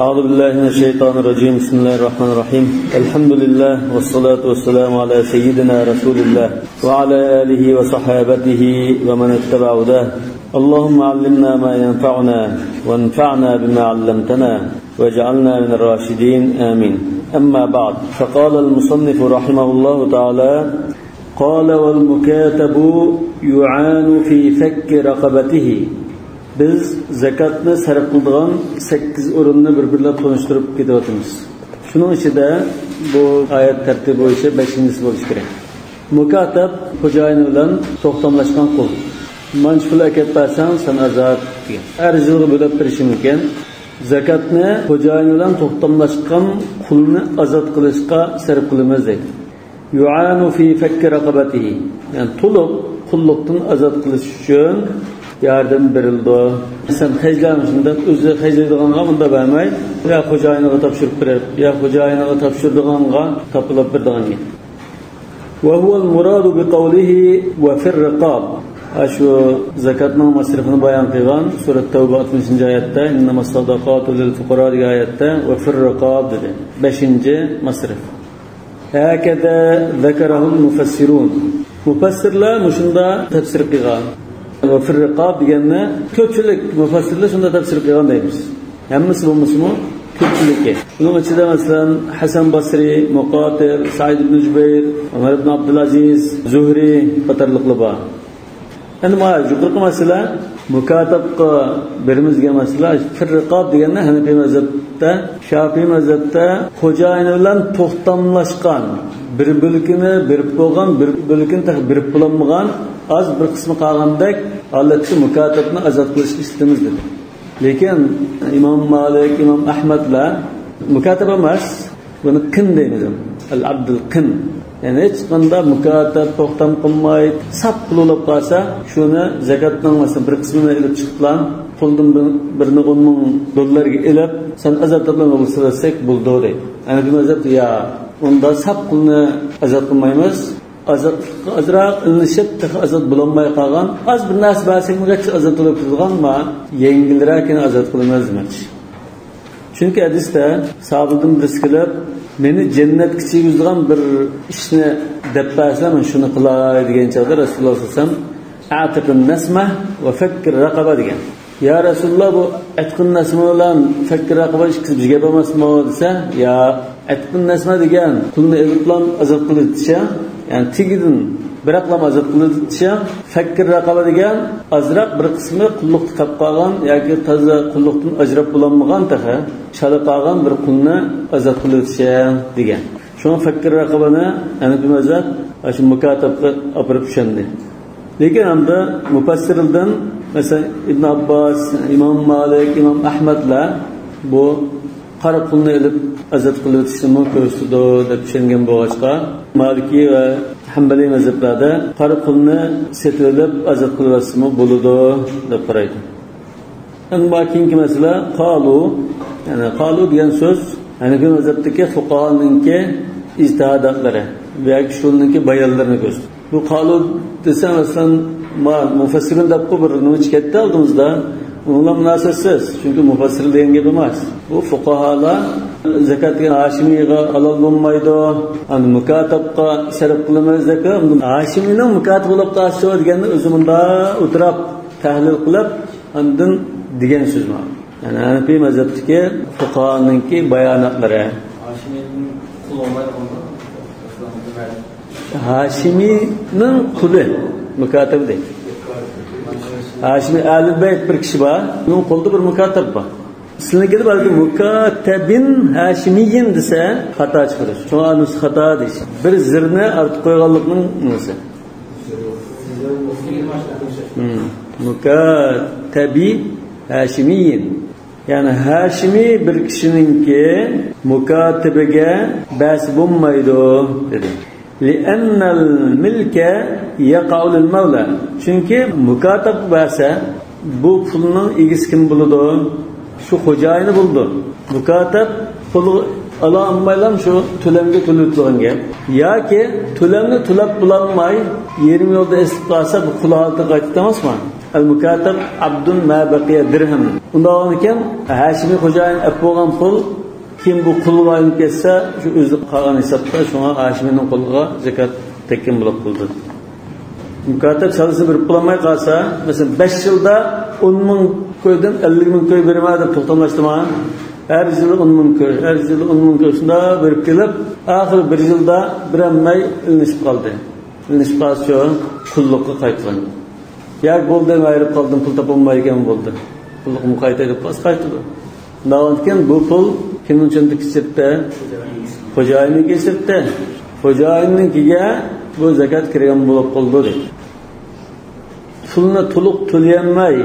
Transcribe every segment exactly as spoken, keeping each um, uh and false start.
أعوذ بالله من الشيطان الرجيم. بسم الله الرحمن الرحيم. الحمد لله والصلاة والسلام على سيدنا رسول الله وعلى آله وصحابته ومن اتبع هداه. اللهم علمنا ما ينفعنا وانفعنا بما علمتنا واجعلنا من الراشدين. آمين. أما بعد، فقال المصنف رحمه الله تعالى: قال: والمكاتب يعان في فك رقبته. بىز زاكاتنى سەرپ قىلىدىغان سەككىز ئورۇننى بىر-بىرلەپ تونۇشتۇرۇپ كېتىۋاتىمىز. شۇنىڭ ئىچىدە بۇ ئايەت تەرتىپى بويىچە بەشىنچىسى بولۇشى كېرەك. مۇكاتەب خوجايىنى بىلەن توختاملاشقان قۇل. مانچە پۇل ئەكەپ بەرسەڭ، سەن ئازاد دېگەن. ھەر يىلغا بۆلۈپ بېرىشى مۇمكىن. زاكاتنى خوجايىنى بىلەن توختاملاشقان قۇلنى ئازاد قىلىشقا سەرپ قىلىمىز دەيدۇ. يعان في فك رقبته. يەنى تولۇق قۇللۇقتىن ئازاد قىلىش ئۈچۈن ياردەم بېرىلىدۇ. سەن خەجلەڭ شۇنداق، ئۆزى خەجلەيدىغانغا مۇنداق بەرمەي، يا خوجايىنىغا تاپشۇرۇپ بېرىپ، يا خوجايىنىغا تاپشۇرىدىغانغا تاپىلاپ بېرىدىغان گەپ. وهو المراد بقوله وفي الرقاب. ھە، شۇ زاكاتنىڭ مەسرىپىنى بايان قىلغان سۈرە تەۋبە ئاتمىشىنچى ئايەتتە، إنما الصدقات للفقراء دېگەن ئايەتتە، وفي الرقاب دېدى. بەشىنچى مەسرىپ. هكذا ذكره المفسرون. مۇپەسسىرلەر مۇشۇنداق تەپسىر قىلغان. وفي الرقاب دېگەننى كۆپچىلىك مۇپەسسىرلەر شۇنداق تەپسىر قىلغان دەيمىز. ھەممىسى بولمىسىمۇ، كۆپچىلىكى. بۇنىڭ ئىچىدە، مەسىلەن، ھەسەن باسرى، مۇقاتىل، سەئىد ئىبن جۇبەير، ئۆمەر ئىبن ئابدۇلئەزىز، زۇھرى قاتارلىقلار بار. ئەمما يۇقىرىقى مەسىلە، مۇكاتەبقە بېرىمىز دېگەن مەسىلە، في الرقاب دېگەندە ھەنەفىي مەزھەپتە، شافىئىي مەزھەپتە خوجايىنى بىلەن توختاملاشقان، بىر بۆلىكىنى بېرىپ بولغان، بىر بۆلىكىنى تېخى بېرىپ بولالمىغان، ئاز بىر قىسمى قالغاندەك ھالەتتە مۇكاتەبنى ئازاد قىلىشنى ئىشلىتىمىز دېدى. لېكىن ئىمام مالىك، ئىمام ئەھمەدلەر مۇكاتەب ئەمەس، بۇنى قىن دەيمىز. ئەل ئابدۇل قىن. يەنى ھېچقانداق مۇكاتەب توختام قىلماي، ساپ پۇل بولۇپ قالسا، شۇنى زاكاتنىڭ، مەسىلەن، بىر قىسمىنى ئېلىپ چىقىپلا، پۇلدىن بىر، بىرنى ئون مىڭ دوللارغا ئېلىپ، سەن ئازاد قىلىپ بولسا دېسەك، بولىدۇ دەيدۇ. ھەنەفىي مەزھەپتە يا، ئۇندا ساپ پۇلنى ئازاد قىلمايمىز. ئازادلىققا ئازراق ئېلىشىپ، تېخى ئازاد بولالماي قالغان، ئاز بىر نەرسە بەرسەكمۇ ئازاد بولۇپ تۇرىدىغان، ما يەڭگىلرەكىنى ئازاد قىلىمىز دېمەكچى. چۈنكى ھەدىستە ساھابىدىن بىرسى كېلىپ، مېنى جەننەتكە كىرگۈزىدىغان بىر ئىشنى دەپ بەرسە، مەن شۇنى قىلاي دېگەن چاغدا رەسۇلۇللا سەللەللاھۇ ئەلەيھى ۋەسەللەم، ئەتىقىن نەسمە ۋە فەككىر رەقەبە دېگەن. يا رەسۇلۇللا، بۇ ئەتقىن نەسمە بىلەن فەككىر رەقەبە ئىككىسى بىر گەپ ئەمەسمۇ دېسە، يا، ئەتقىن نەسمە دېگەن قۇلنى ئېلىپلا ئازاد قىلىۋېتىشى، يەنى تېگىدىن بىراقلا ئازاد قىلىۋېتىشى، فەككىر رەقەبە دېگەن ئازراق بىر قىسمى قۇللۇقتا قېلىپ قالغان ياكى تازا قۇللۇقتىن ئاجراپ بولالمىغان تېخى، چالا قالغان بىر قۇلنى ئازاد قىلىۋېتىشى دېگەن. شۇڭا فەككىر رەقەبىنى ھەنەفىي مەزھەپ شۇ مۇكاتەبقە ئاپىرىپ چۈشەندى. لېكىن ئەمدى مۇپەسسىردىن، مەسىلەن، ئىبن ئابباس، ئىمام مالىك، ئىمام ئەھمەدلەر بۇ قارا قۇلنى ئېلىپ ئازاد قىلىۋېتىشنىمۇ كۆرسىتىدۇ دەپ چۈشەنگەن بولغاچقا، مالىكىي ۋە ھەمبەلىي مەزھەپلەردە قارا قۇلنى سېتىۋېلىپ ئازاد قىلىۋەتسىمۇ بولىدۇ دەپ قارايدۇ. ئەمما كېيىنكى مەسىلە، قالۇ. يەنى قالۇ دېگەن سۆز ھەنەفىي مەزھەپتىكى فۇقاھانىڭكى ئىجتىھاداتلىرى ۋە كىشىلەرنىڭكى بايانلىرىنى كۆرسىتىدۇ. بۇ قالۇ دېسە، مەسىلەن، ما مۇفەسسىرۇن دەپقۇ بىر نېمە چىقىپ كەتتى ئالدىمىزدا. ئۇنىڭلار مۇناسىۋەتسىز، چۈنكى مۇفەسسىر دېگەن گەپ ئەمەس. بۇ فۇقاھالار زاكات دېگەن ھاشىمىيغا ھالال بولمايدۇ، ئاندىن مۇكاتەبقە سەرپ قىلىمىز دەپ، ھاشىمىينىڭ مۇكاتەبى بولۇپ قالسىچۇ دېگەننى ئۆزى مۇنداق ئولتۇراپ تەھلىل قىلىپ، ئاندىن دېگەن سۆزمۇ. يەنى ھەنەفىي مەزھەپتىكى فۇقاھانىڭكى باياناتلىرى. ھاشىمىينىڭ قۇلى بولمايدىغانمۇ؟ ھاشىمىينىڭ قۇلى، مۇكاتەبى دەيدۇ. ھاشىمىي ئەھلۇل بەيت بىر كىشى بار، ئۇنىڭ قولىدا بىر مۇكاتەب بار. سىلىنىڭكىدە بەلكى مۇكاتەبىن ھاشىمىيين دېسە خاتا چىقىدۇ. شۇڭا نۇسخا خاتا دېيىش. بىر زىرنى ئارتۇق قويغانلىقنىڭ نېمىسى؟ مۇكاتەبى ھاشىمىيين. يەنى ھاشىمىي بىر كىشىنىڭكى مۇكاتىبىگە بەرسە بولمايدۇ، دېدى. لأن الملك يقع للمولى. چۈنكى مۇكاتەب بەرسە، بۇ پۇلنىڭ ئىگىسى كىم بولىدۇ؟ شۇ خوجايىنى بولىدۇ. مۇكاتەب پۇل ئالالمايلا شۇ تۆلەمگە تۆلىتىدىغان گەپ. ياكى تۆلەمنى تۆلەپ بولالماي، يېرىم يولدا ئېسىلىپ قالسا، بۇ قۇل ھالىتىگە قايتىدۇ ئەمەسمۇ؟ ئەل مۇكاتەب ئەبدۇن ما بەقىيە دىرھەم. ئۇنداق بولغانىكەن، ھاشىمىي خوجايىن ئەپ بولغان پۇل كېيىن بۇ قۇلغا ئايلىنىپ كەتسە، شۇ ئۆزى قالغان ھېسابتا، شۇڭا ھاشىمىينىڭ قۇلىغا زاكات تەگكەن بولۇپ قالىدۇ. مۇكاتەب چالىسىنى بېرىپ بولالماي قالسا، مەسىلەن، بەش يىلدا ئون مىڭ كويدىن ئەللىك مىڭ كوي بېرىمەن دەپ توختاملاشتىمۇ؟ ھەر يىلى ئون مىڭ كوي، ھەر يىلى ئون مىڭ كوي شۇنداق بېرىپ كېلىپ، ئاخىرى بىر يىلدا بېرەلمەي ئېلىنىشىپ قالدى. ئېلىنىشىپ قالسا شۇ قۇللۇققا قايتىدۇ. ياكى بولدى، ئايرىپ قالدىم، پۇل تاپالمايدىكەن، بولدى، قۇللۇقۇمغا قايتاي دەپ قالسا قايتىدۇ. ئۇنداق بولغانىكەن، بۇ پۇل كىمنىڭ چۆنتىكىگە چىقتى؟ خوجايىننىڭكىگە چىقتى. خوجايىننىڭكىگە بۇ زاكات كىرگەن بولۇپ قالدى دەيدۇ. پۇلنى تولۇق تۆلىيەلمەي،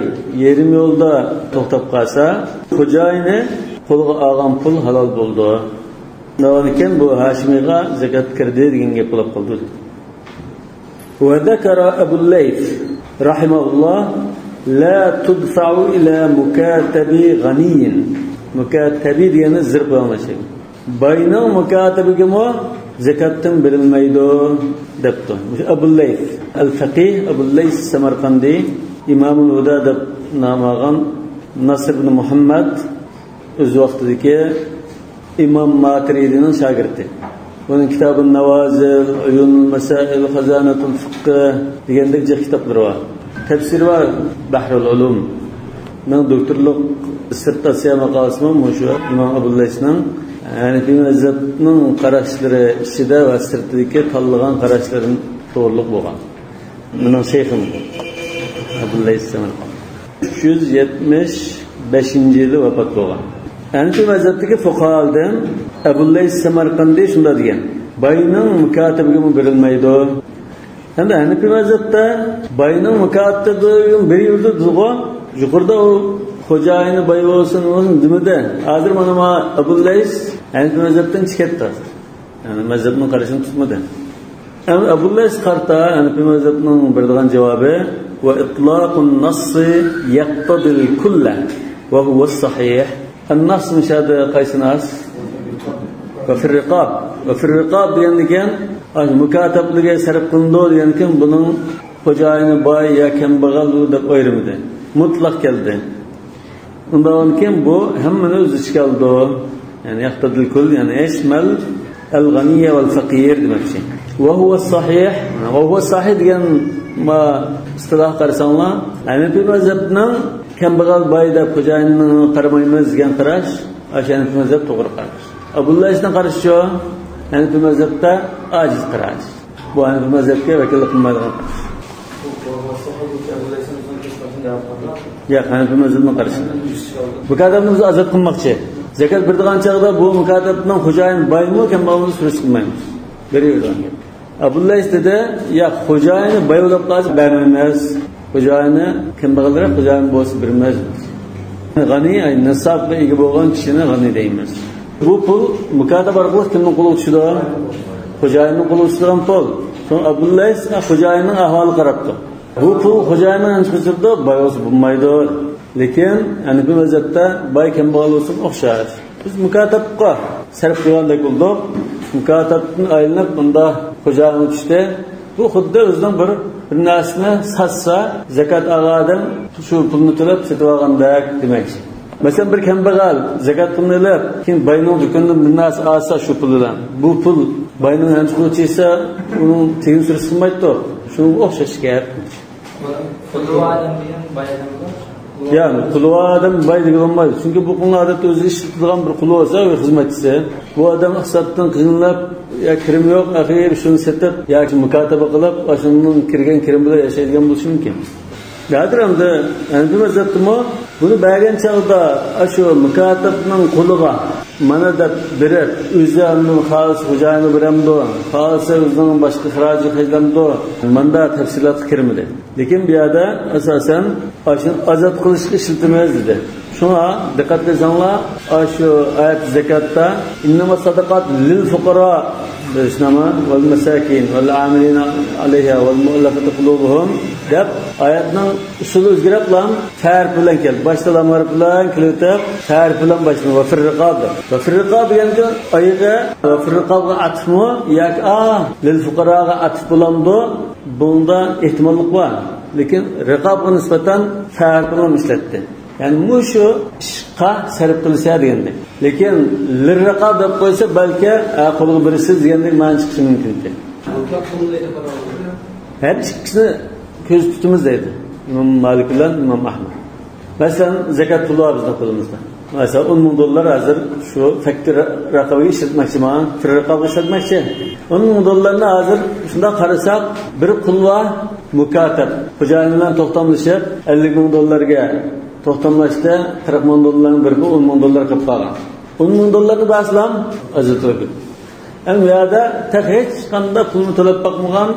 يېرىم يولدا توختاپ قالسا، خوجايىنى قولىغا ئالغان پۇل ھالال بولىدۇ. ئۇنداق بولغانىكەن، بۇ ھاشىمىيغا زاكات كىردى دېگەن گەپ بولۇپ قالدى. وذكر أبو الليث رحمه الله: لا تدفع إلى مكاتب غني. مۇكاتەبى دېگەننى زىر قىلىڭلار شەيخ. باينىڭ مۇكاتەبىگىمۇ زاكاتتىن بېرىلمەيدۇ دەپتۇ. مۇشۇ ئەبۇل لەيس ئەل فەقىھ، ئەبۇل لەيس سەمەرقەندى، ئىمامۇل ھۇدا دەپ نام ئالغان ناسىر ئىبن مۇھەممەد، ئۆز ۋاقتىدىكى ئىمام ماتۇرىدىنىڭ شاگىرتى. ئۇنىڭ كىتابۇن ناۋازىل، ئۇيۇنۇل مەسائىل، خازانەتۇل فىققى دېگەندەك جىق كىتابلىرى بار. تەپسىرى بار، بەھرۇل ئۇلۇم. مېنىڭ دوكتورلۇق دىسسېرتاتسىيە ماقالىسىمۇ مۇشۇ ئىمام ئەبۇللەيسنىڭ ھەنىفىي مەزھەبنىڭ قاراشلىرى ئىچىدە ۋە سىرتىدىكى تاللىغان قاراشلىرى توغرىلىق بولغان. مېنىڭ شەيخىم ئەبۇللەيس سەمەرقەنت. ئۈچ يۈز يەتمىش بەشىنچى يىلى ۋاپات بولغان. ھەنىفىي مەزھەپتىكى فۇقاھالىدىن ئەبۇللەيس سەمەرقەندى شۇنداق دېگەن: باينىڭ مۇكاتەبىگىمۇ بېرىلمەيدۇ. ھەمدە ھەنىپىي مەزھەپتە باينىڭ مۇكاتەبىگە بېرىۋېرىدۇ دېدىغۇ. يۇقىرىدا ئۇ خوجايىنى باي بولسۇن، بولسۇن دېمىدى. ھازىر مانا ما ئەبۇللەيس ھەنىپىي مەزھەپتىن چىقىپ كەتتى. يەنى مەزھەپنىڭ قارىشىنى تۇتمىدى. ئەم-، ئەبۇللەيس قارىتا ھەنىپىي مەزھەپنىڭ بېرىدىغان جاۋابى: وإطلاق النص يقتضي الكل وهو الصحيح. ئەننەس مۇشۇ يەردە قايسى نەس؟ وفي الرقاب. وفي الرقاب دېگەندىكىن، ئاشۇ مۇكاتەبلىككە سەرپ قىلىنىدۇ دېگەندىكىن، بۇنىڭ خوجايىنى باي يا كەمبەغەل دەپ ئايرىمىدى. مۇتلەق كەلدى. ئۇنداق بولغاندىكىن بۇ ھەممىنى ئۆز ئىچىگە ئالىدۇ. يەنى يقتضي الكل، يەنى يشمل الغني والفقير دېمەكچى. وهو الصحيح، وهو الصحيح دېگەن ما ئىستىلاھقا قارىساڭلار، ھەنىپىي مەزھەپنىڭ كەمبەغەل باي دەپ خوجايىننى قارىمايمىز دېگەن قاراش، ئاشۇ ھەنىپىي مەزھەپ توغرا قاراش. ئەبۇللەيسنىڭ قارىشى شۇ، ھەنىپىي مەزھەپتە ئاجىز قاراش. بۇ ھەنىپىي مەزھەپكە ۋەكىللىك قىلمايدىغان قاراش. ياق، ھەنىپىي مەزھەپنىڭ قارىشى. مۇكاتەبنى بىز ئازاد قىلماقچى. زاكات بېرىدىغان چاغدا بۇ مۇكاتەبنىڭ خوجايىنى بايمۇ، كەمبەغەلمۇ سۈرۈشتۈرمەيمىز. بېرىۋېرىدىغان گەپ. ئەبۇللەيس دېدى، ياق، خوجايىنى باي بولۇپ قالسا بەرمەيمىز. خوجايىنى كەمبەغەلرەك، خوجايىنى بولسا بېرىمىز. غەنىي، ئەي، نىسابقا ئىگە بولغان كىشىنى غەنىي دەيمىز. بۇ پۇل مۇكاتەبە ئارقىلىق كىمنىڭ قولىغا چۈشىدۇ؟ خوجايىننىڭ قولىغا چۈشىدىغان پۇل. شۇڭا ئەبۇللەيس خوجايىننىڭ ئەھۋالىغا قاراپتۇ. بۇ پۇل خوجايىننىڭ ھەنچە قىلسا باي بولسا بولمايدۇ. لېكىن ھەنىپىي مەزھەپتە باي كەمبەغەل بولسا ئوخشاش. بىز مۇكاتەبقا سەرپ قىلغاندەك بولدۇق. مۇكاتەبتىن ئايلىنىپ، بۇندا خوجايىنغا چۈشتى. بۇ خۇددى ئۆزىنىڭ بىر، بىر نەرسىنى ساتسا، زاكات ئالغان ئادەم شۇ پۇلنى تۆلەپ سېتىۋالغاندەك دېمەكچى. مەسىلەن، بىر كەمبەغەل زاكات پۇلىنى ئېلىپ، كېيىن باينىڭ دۇكىنىدىن بىر نەرسە ئالسا شۇ پۇل بىلەن، بۇ پۇل باينىڭ ھەنچە قولىغا چۈشسە، ئۇنىڭ تېگىنى سۈرۈشتۈرمەيدۇ. شۇنىڭغا ئوخشاش گەپ. قۇلۇۋا ئادەم دېگەن باي ئادەم بار. يا، قۇلۇۋا ئادەم باي دېگىلى بولمايدۇ. چۈنكى بۇ قۇلنى ئادەتتە ئۆزى ئىشلىتىدىغان بىر قۇل بولسا ۋە خىزمەتچىسى. بۇ ئادەم ئىقتىسادتىن قىينىلىپ، يا كىرىمى يوق، ئەخىرى شۇنى سېتىپ ياكى مۇكاتەبە قىلىپ، ئاشۇنىڭ كىرگەن كىرىمى بىلەن ياشايدىغان بولۇشى مۇمكىن. ھازىر ئەمدى ھەنىپىي مەزھەپتىمۇ بۇنى بەرگەن چاغدا ئاشۇ مۇكاتەبنىڭ قولىغا مانا دەپ بېرىپ، ئۆزى ئاندىن خالىسا خوجايىنغا بېرەمدۇ، خالىسا ئۆزىنىڭ باشقا خىراجىغا خەجلەمدۇ، ماندا تەپسىلاتقا كىرمىدى. لېكىن بۇ يەردە ئاساسەن ئاشۇنى ئازاد قىلىشقا ئىشلىتىمىز دېدى. شۇڭا دىققەت قىلساڭلار، ئاشۇ ئايەت زاكاتتا: إنما الصدقات للفقراء، بىلىشنامە، والمساكين والعاملين عليها والمؤلفة قلوبهم دەپ ئايەتنىڭ ئۇسۇلى ئۆزگىرىپلا تەرىپى بىلەن كەلدى. باشتا لام ھەرپى بىلەن كېلىۋېتىپ، تەرىپى بىلەن باشلىنىدۇ. وفي الرقاب دەپ. وفي الرقاب دېگەنكى ئايىغى وفي الرقابقا ئاتىپمۇ ياكى، ئا، لىل فۇقاراغا ئاتىپ بولامدۇ؟ بۇنىڭدا ئېھتىماللىق بار. لېكىن رىقابقا نىسبەتەن فە ھەرپىنى ئىشلەتتى. يەنى مۇشۇ ئىشقا سەرپ قىلسا دېگەندەك. لېكىن لىررىقاب دەپ قويسا، بەلكى، ئە، قۇلغا بېرىسىز دېگەندەك مەنە چىقىشى مۇمكىن ئىكەن. مۇتلەق قۇلنى دەپ قارىغاندا، ھەر ئىككىسىنى كۆزدە تۇتىمىز دەيدۇ ئىمام مالىك بىلەن ئىمام ئەھمەد. مەسىلەن، زەكات پۇلى بار بىزنىڭ قولىمىزدا. مەسىلەن، ئون مىڭ دوللار ھازىر شۇ فەككى رەقەبىگە ئىشلەتمەكچىمەن، فىر رىقابقا ئىشلەتمەكچى. ئون مىڭ دوللارنى ھازىر شۇنداق قارىساق، بىر قۇل بار، مۇكاتەب. خوجايىن بىلەن توختاملىشىپ، ئەللىك مىڭ دوللارغا توختاملاشتى، قىرىق مىڭ دوللارنىڭ بىر پۇلى ئون مىڭ دوللار قىلىپ قالغان. ئون مىڭ دوللارنى بەرسىلەم، ئاجرىتىۋەتكىن. ئەمما بۇ يەردە تېخى ھېچقانداق پۇلنى تۆلەپ باقمىغان،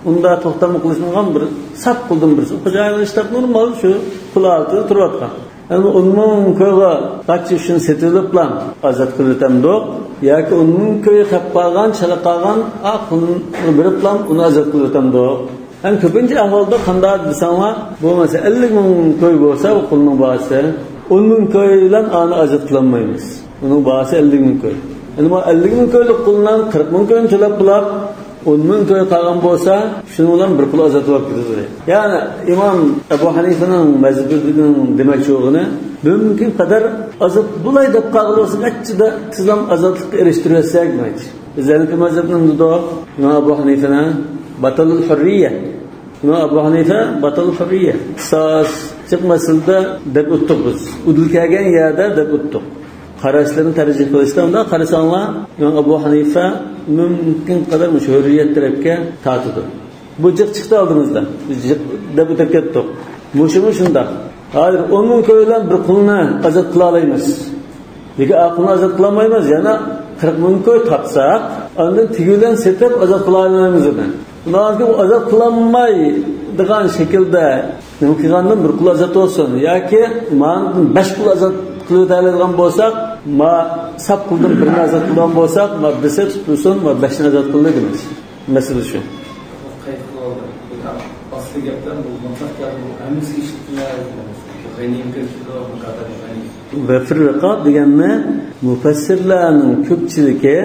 ئۇنداق توختاممۇ قىلىشمىغان بىر ساپ قۇلدىن بىرسى. خوجايىن ئىشلەپ نورمال شۇ قۇل ھالىتىدە تۇرۇۋاتقان. ئەمما ئون مىڭ كويغا قاچا شۇنى سېتىۋېلىپلا ئازاد قىلىۋېتەمدۇق؟ ياكى ئون مىڭ كوي خەپ قالغان، چالا قالغان، ئا، قۇلنى بېرىپلا ئۇنى ئازاد قىلىۋېتەمدۇق؟ ھەم كۆپىنچە ئەھۋالدا قانداق دېسەڭلار، بۇ مەسىلەن ئەللىك مىڭ كوي بولسا، بۇ قۇلنىڭ باھاسى، ئون مىڭ كوي بىلەن ئانى ئازاد قىلالمايمىز. ئۇنىڭ باھاسى ئەللىك مىڭ كوي. ئەمما ئەللىك مىڭ كويلۇق قۇلنىڭ قىرىق مىڭ كويىنى تۆلەپ بولاپ، ئون مىڭ كوي قالغان بولسا، شۇنىڭ بىلەن بىر قۇل ئازاد بولۇپ كېتىدۇ. يەنى ئىمام ئەبۇ ھەنىفىنىڭ مەزھىپىنىڭ دېمەكچى بولغىنى، مۇمكىن قەدەر ئازاد بولاي دەپ قالغىلى بولسا، قانچە تېزلا ئازادلىققا ئېرىشتۈرۈۋەتسەك دېمەكچى. بىز ھەنىفىي مەزھەپنىڭ دېدۇق، ئىمام ئەبۇ ھەنىفىنىڭ باتالۇل ھۇررىيە. ئىمام ئەبۇ ھەنىفە باتالۇل ھۇررىيە. قىساس جىق مەسىلىدە دەپ ئۆتتۇق بىز. ئۇدۇل كەلگەن يەردە دەپ ئۆتتۇق. قاراشلىرىنى تەرجىھ قىلىشتا، ئۇنداق قارىساڭلار، ئىمام ئەبۇ ھەنىفە مۇمكىن قەدەر مۇشۇ ھۇررىيەت تەرەپكە تارتىدۇ. بۇ جىق چىقتى ئالدىمىزدا. بىز جىق دەپ ئۆتۈپ كەتتۇق. مۇشۇمۇ شۇنداق. ھازىر ئون مىڭ كوي بىلەن بىر قۇلنى ئازاد قىلالايمىز. لېكىن ئا قۇلنى ئازاد قىلالمايمىز. يەنە قىرىق مىڭ كوي تاپساق، ئاندىن تېگى بىلەن سېتىپ ئازاد قىلالايمىز ئۇنى. ئۇنىڭ ئۈچۈن ئۇ ئازاد قىلالمايدىغان شەكىلدە نېمە قىلغاندىن بىر قۇل ئازاد بولسۇن. ياكى ماندىن بەش قۇل ئازاد قىلىۋېتەلەيدىغان بولساق، ما ساپ قۇلدىن بىرنى ئازاد قىلىدىغان بولساق، ما بىرسى تۇتۇلسۇن، ما بەشنى ئازاد قىلدى دېمەكچى. مەسىلە شۇ. قەيت قىلىۋالدى. ئاستى گەپتە بۇ مۇتلەق گەپ، بۇ ھەممىسىگە ئىشلىتىلمەيدۇ. غەنىيمەتكە كېلىدۇ، مۇكاتەبە غەنىيمەت. ۋە فىر رىقاب دېگەننى مۇپەسسىرلەرنىڭ كۆپچىلىكى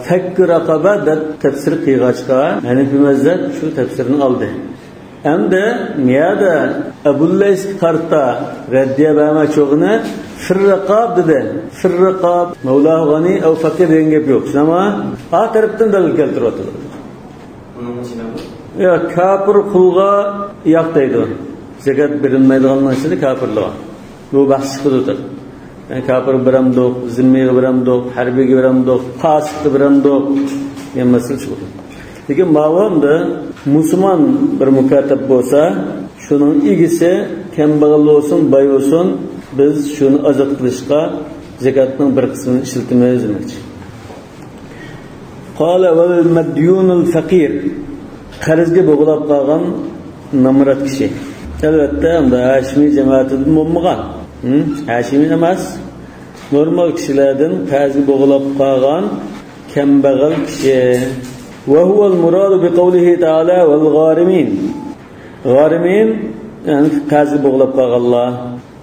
فەككۇ رەقەبە دەپ تەپسىر قىلغاچقا، ھەنىفىي مەزھەپ شۇ تەپسىرنى ئالدى. ئەمدى مىيادە ئەبۇللەيسكە قارىتا رەددىيە بەرمەكچى بولغىنى فىر رىقاب دېدى. فىر رىقاب، مەۋلاھۇ غەنىي ئەۋ فەقىر دېگەن گەپ يوق. شۇنداقمۇ؟ ئا تەرەپتىن دەلىل كەلتۈرۈۋاتىدۇ. ئۇنىڭ ئىچىدە بۇ؟ ياق، كاپىر قۇلغا ياق دەيدۇ. زەكات بېرىلمەيدىغاننىڭ ئىچىدە كاپىرلارغا. بۇ بەھس چىقىدۇ. يەنى كاپىرغا بېرەمدۇق، زىممىيغا بېرەمدۇق، ھەربىيگە بېرەمدۇق، پاسىققا بېرەمدۇق دېگەن مەسىلە چىقىدۇ. لېكىن ماۋۇ ئەمدى مۇسۇلمان بىر مۇكاتەب بولسا، شۇنىڭ ئىگىسى كەمبەغەل بولسۇن، باي بولسۇن، بىز شۇنى ئازاد قىلىشقا زەكاتنىڭ بىر قىسمىنى ئىشلىتىمىز دېمەكچى. قال والمديون الفقير. قەرزگە بوغۇلاپ قالغان نامرات كىشى. ئەلۋەتتە، ئەمدى ھاشىمىي جەمەتىدىن بولمىغان. ھىم؟ ھاشىمىي ئەمەس. نورمال كىشىلەردىن قەرزگە بوغۇلاپ قالغان كەمبەغەل كىشى. وهو المراد بقوله تعالى والغارمين. غارمين، يەنى قەرزگە بوغۇلاپ قالغانلار.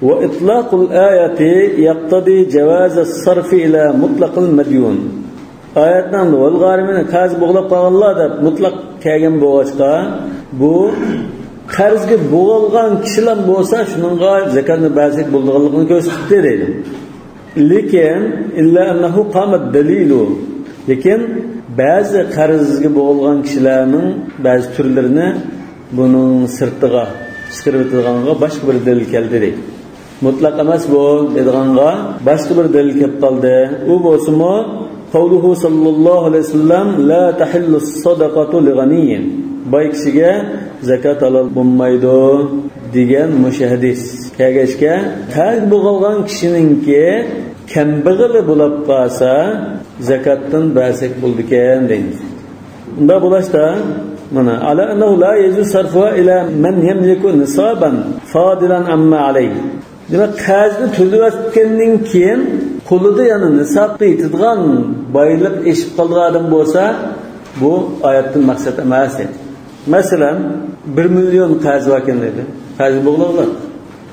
وإطلاق الآية يقتضي جواز الصرف إلى مطلق المديون. ئايەتنىڭ والغارمين، قەرزگە بوغۇلاپ قالغانلار دەپ مۇتلەق كەلگەن بولغاچقا، بۇ قەرزگە بوغۇلغان كىشىلەر بولسا، شۇنىڭغا زەكاتنى بەرسەك بولىدىغانلىقىنى كۆرسىتىپتۇ دەيدۇ. لېكىن، إلا أنه قام الدليل. لېكىن بەزى قەرزگە بوغۇلغان كىشىلەرنىڭ بەزى تۈرلىرىنى بۇنىڭ سىرتىغا چىقىرىۋېتىدىغانغا باشقا بىر دەلىل كەلدى دەيدۇ. مۇتلەق ئەمەس بۇ دەيدىغانغا باشقا بىر دەلىل كەپ قالدى. ئۇ بولسىمۇ، قوله صلى الله عليه وسلم لا تحل الصدقة لغني. باي كىشىگە زاكات ھالال بولمايدۇ دېگەن مۇشۇ ھەدىس كەلگەچكە، قەرز بوغۇلغان كىشىنىڭكى كەمبەغىلى بولاپ قالسا، زاكاتتىن بەرسەك بولىدىكەن دەيمىز. ئۇنداق بولۇشتا، مانا، على أنه لا يجوز صرفها إلى من يملك نصابا فاضلا عما عليه. دېمەك، قەرزنى تۆلىۋەتكەندىن كېيىن قولىدا يەنە نىسابقا يېتىدىغان بايلىق ئېشىپ قالىدىغان ئادەم بولسا، بۇ ئايەتتىن مەقسەت ئەمەس. مەسىلەن، بىر مىليون قەرزى باركەن دەيلى. قەرزى بوغۇلغانلار.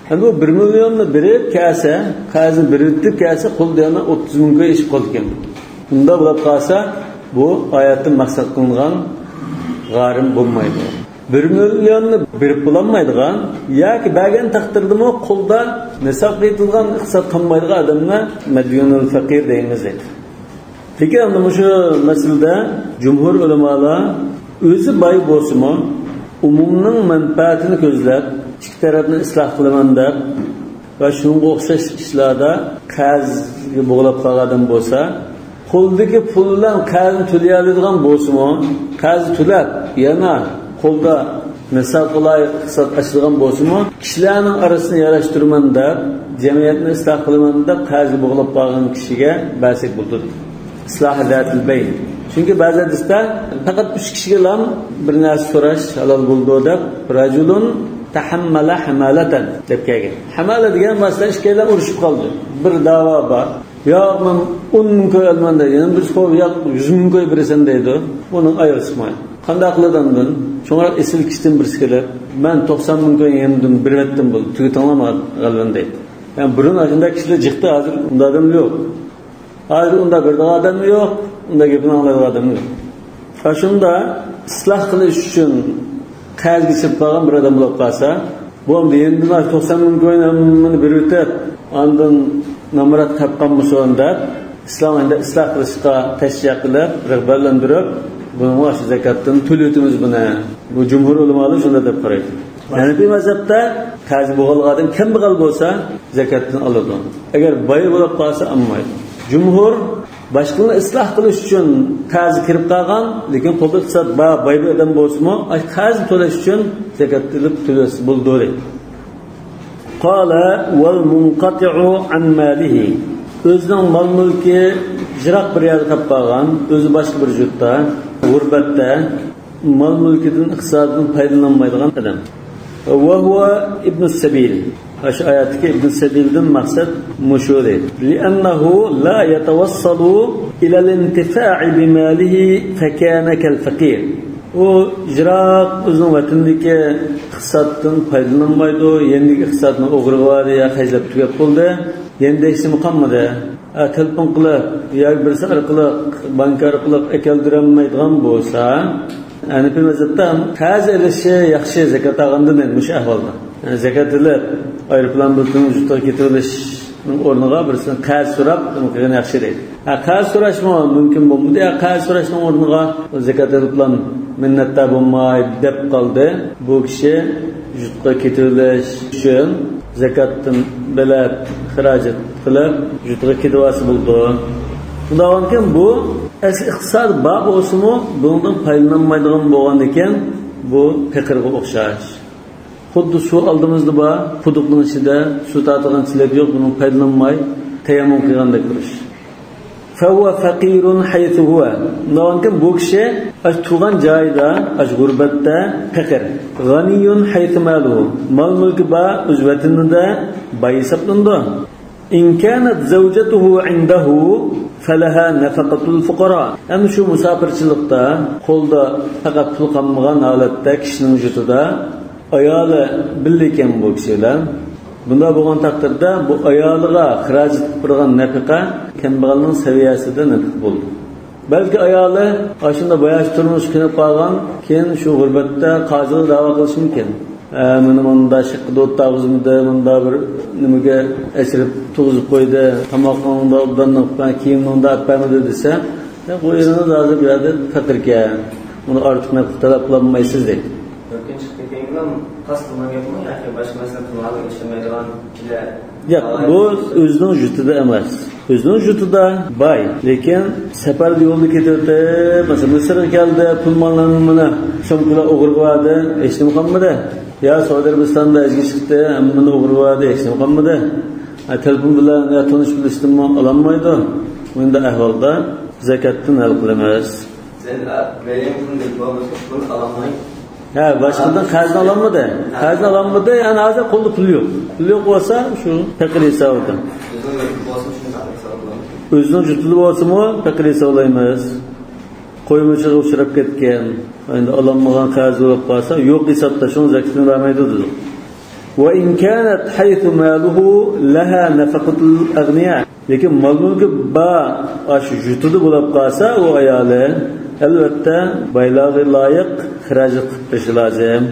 ئەمدى بۇ بىر مىليوننى بېرىپ كەلسە، قەرزنى بېرىۋېتىپ كەلسە، قولىدا يەنە ئوتتۇز مىڭ كوي ئېشىپ قالىدىكەن. بۇنداق بولۇپ قالسا، بۇ ئايەتتىن مەقسەت قىلىنغان غارىم بولمايدۇ. بىر مىليوننى بېرىپ بولالمايدىغان ياكى بەرگەن تەقدىردىمۇ قولدا نىسابقا يېتىدىغان ئىقتىساد قالمايدىغان ئادەمنى مەديۇنۇل فەقىر دەيمىز دەيدۇ. لېكىن ئەمدى مۇشۇ مەسىلىدە جۇمھۇر ئۆلىمالار ئۆزى باي بولسىمۇ، ئومۇمنىڭ مەنپەئەتىنى كۆزلەپ، ئىككى تەرەپنى ئىسلاھ قىلىمەن دەپ ۋە شۇنىڭغا ئوخشاش ئىشلاردا قەرزگە بوغۇلۇپ قالغان ئادەم بولسا، قولدىكى پۇل بىلەن قەرزنى تۆلىيەلەيدىغان بولسىمۇ، قەرز تۆلەپ، يەنە قولدا نىسابقا لايىق ئىقتىساد ئاچىدىغان بولسىمۇ، كىشىلەرنىڭ ئارىسىنى ياراشتۇرىمەن دەپ، جەمئىيەتنى ئىسلاھ قىلىمەن دەپ قەرزگە بوغۇلۇپ قالغان كىشىگە بەرسەك بولىدۇ. ئىسلاھ زاتىل بەين. چۈنكى بەزى ھەدىستە پەقەت ئۈچ كىشىگىلا بىر نەرسە سوراش ھالال بولىدۇ دەپ، رەجۇلۇن تەھەممەلە ھەمالەتەن دەپ كەلگەن. ھەمالە دېگەن مەسىلەن ئىككىيلەن ئۇرۇشۇپ قالدى. بىر داۋا بار. ياق، مەن ئون مىڭ كوي ئالىمەن دەيدۇ. يەنە بىرسى، ياق، يۈز مىڭ كوي بېرىسەن دەيدۇ. بۇنىڭ ئايىغى چىقمايدۇ. قانداق قىلىدۇ ئاندىن؟ چوڭراق ئېسىل كىشىدىن بىرسى كېلىپ، مەن توقسان مىڭ كوي يېنىمدىن بېرىۋەتتىم، بولدى، تۈگىتىڭلار غەلۋەننى دەيدۇ. يەنى بۇرۇن ئاشۇنداق كىشىلەر جىقتى، ھازىر ئۇنداق ئادەم يوق. ھازىر ئۇنداق بېرىدىغان ئادەممۇ يوق، ئۇنداق گېپىنى ئاڭلايدىغان ئادەممۇ يوق. ئاشۇنداق ئىسلاھ قىلىش ئۈچۈن قەرزگە چىقىپ قالغان بىر ئادەم بولۇپ قالسا، بۇ ئھەمدە يېنىدىن توقسان مىڭ كوينى ھەممىنى بېرىۋېتىپ، ئاندىن نامرات قېلىپ قالمىسۇن دەپ، ئىسلام ئەمدى ئىسلاھ قىلىشقا تەشجىع قىلىپ، رىغبەتلەندۈرۈپ، بۇنىڭغا شۇ زاكاتتىن تۆلىۋېتىمىز بۇنى. بۇ جۇمھۇر ئۆلىمالار شۇنداق دەپ قارايدۇ. ھەنەپىي مەزھەپتە قەرزى بولغانلىق ئادەم كەمبەغەل بولسا، زاكاتتىن ئالىدۇ. ئەگەر باي بولۇپ قالسا، ئالمايدۇ. جۇمھۇر باشقىلارنى ئىسلاھ قىلىش ئۈچۈن قەرزى كىرىپ قالغان، لېكىن قولدا ئىقتىساد بار، باي بىر ئادەم بولسىمۇ، ئاي، قەرز تۆلەش ئۈچۈن زاكات ئېلىپ تۆلىسە بولىدۇ. قال والمنقطع عن ماله. ئۆزىنىڭ مال-مۈلكى يىراق بىر يەردە قېلىپ قالغان، ئۆزى باشقا بىر يۇرتتا، غۇربەتتە، مال-مۈلكىدىن، ئىقتىسادىدىن پايدىلىنالمايدىغان ئادەم. وهو ابن السبيل. ئاشۇ ئايەتتىكى ئىبن سەبىلدىن مەقسەت مۇشۇ دەيدۇ. لأنه لا يتوصل إلى الانتفاع بماله فكان كالفقير. ئۇ يىراق ئۆزىنىڭ ۋەتىنىدىكى ئىقتىسادتىن پايدىلانمايدۇ، يېنىدىكى ئىقتىسادنى ئوغرىغا بەردى يا خەجلەپ تۈگەپ بولدى، يېنىدا ھېچنېمە قالمىدى. ھە، تېلېفون قىلىپ ياكى بىرسى ئارقىلىق، بانكا ئارقىلىق ئەكەلدۈرەلمەيدىغان بولسا، ھەنىپىي مەزھەپتە قەرز ئېلىشى ياخشى، زاكات ئالغاندىن مۇشۇ ئەھۋالدا. يەنى زاكات ئېلىپ، ئايروپىلان بېلىتىنىڭ يۇرتىغا كېتىۋېلىشنىڭ ئورنىغا بىرسىدىن قەرز سوراپ، ئۇنى قىلغىنى ياخشى دەيدۇ. ھە، قەرز سوراشمۇ مۇمكىن بولمىدى. ھە، قەرز سوراشنىڭ ئورنىغا زاكات ئېلىپلا مىننەتدار بولماي دەپ قالدى. بۇ كىشى يۇرتقا كېتىۋېلىش ئۈچۈن زاكاتتىن بېلەت خىراجەت قىلىپ، يۇرتىغا كېتىۋالسا بولىدۇ. شۇنداق بولغاندىكىن بۇ ئەسلى ئىقتىسادى بار بولسىمۇ، بۇنىڭدىن پايدىلانمايدىغان بولغاندىكىن، بۇ پېقىرغا ئوخشاش. خۇددى سۇ ئالدىمىزدا بار، قۇدۇقنىڭ ئىچىدە سۇ تارتىدىغان چېلەك يوق، بۇنىڭ پايدىلانماي تەيەممۇم قىلغاندەك تۇرۇش. فهو فقير حيث هو. شۇنداق بولغاندىكىن بۇ كىشى ئاشۇ تۇرغان جايىدا، ئاشۇ غۇربەتتە پېقىر. غني حيث ماله. مال-مۈلكى بار، ئۆز ۋەتىنىدە باي ھېسابلىنىدۇ. إن كانت زوجته عنده فلها نفقة الفقراء. ئەمدى شۇ مۇساپىرچىلىقتا قولدا پەقەت پۇل قالمىغان ھالەتتە كىشىنىڭ يۇرتىدا ئايالى بىللە ئىكەن بۇ كىشى بىلەن. بۇنداق بولغان تەقدىردە بۇ ئايالىغا خىراجەت قىلىپ بېرىدىغان نەپىقە كەمبەغەلنىڭ سەۋىيەسىدە نەپىقە بولىدۇ. بەلكى ئايالى ئاشۇنداق باياشى تۇرمۇشى قىيناپ قالغان، كېيىن شۇ غۇربەتتە قازىغا دەۋا قىلىشى مۇمكىن. ئە، مېنى مۇنداق شىققىدە ئولتۇرغۇزمىدى، مۇنداق بىر نېمىگە ئەچىرىپ تۇرغۇزۇپ قويدى، تاماقنى مۇنداق ئوبدان قىلىپ، كىيىمنى مۇنداق ئەپ بەرمىدى دېسە، يا، بۇ ئېرىڭىز ھازىر بۇ يەردە پېقىركەن، بۇنى ئارتۇق نەپقە تەلەپ قىلالمايسىز دەيدۇ. تۆتىنچى قېتىم تاس قىلغان گەپمۇ ياكى باشقا مەسىلە قىلغانلىق ئىشلىمەيدىغان كىشىلەر؟ ياق، بۇ ئۆزىنىڭ يۇرتىدا ئەمەس. ئۆزىنىڭ يۇرتىدا باي، لېكىن سەپەردە يولدا كېتىۋېتىپ، مەسىلەن، مىسىرغا كەلدى، پۇل ماللارنى مانا سومكىلار ئوغرىغا بەردى، ھېچنېمە قالمىدى. يا سودا ئەرەبىستاندا ئەسكى چىقتى، ھەممىنى ئوغرىغا بەردى، ھېچنېمە قالمىدى. ھە، تېلېفون بىلەن يا تونۇش بىلىشتىنمۇ ئالالمايدۇ. بۇنداق ئەھۋالدا زاكاتتىن ھەل قىلىمىز. زەكات بەرگەن كۈندە بولمىسا، پۇل ئالالمايدۇ. ھە، باشقىدىن قەرزنى ئالالمىدى. قەرزنى ئالالمىدى، يەنى ھازىر قولدا پۇل يوق. پۇل يوق بولسا، شۇ پېقىر ھېسابىدا. ئۆزىنىڭ يۇرتىدا بولسىمۇ شۇنداق ھېسابلايمىز. ئۆزىنىڭ يۇرتىدا بولسىمۇ پېقىر ھېسابلايمىز. قويمىچىغا ئۇچراپ كەتكەن، ئەمدى ئالالمىغان قەرز بولۇپ قالسا، يوق ھېسابتا، شۇنىڭ زاكىتىنى بەرمەيدۇ دېدۇق. وإن كانت حيث ماله لها نفقة الأغنياء. لېكىن مال-مۈلكى بار، ئاشۇ يۇرتىدا بولۇپ قالسا، ئۇ ئايالى، ئەلۋەتتە، بايلارغا لايىق خىراجەت قىلىپ بېرىشى لازىم.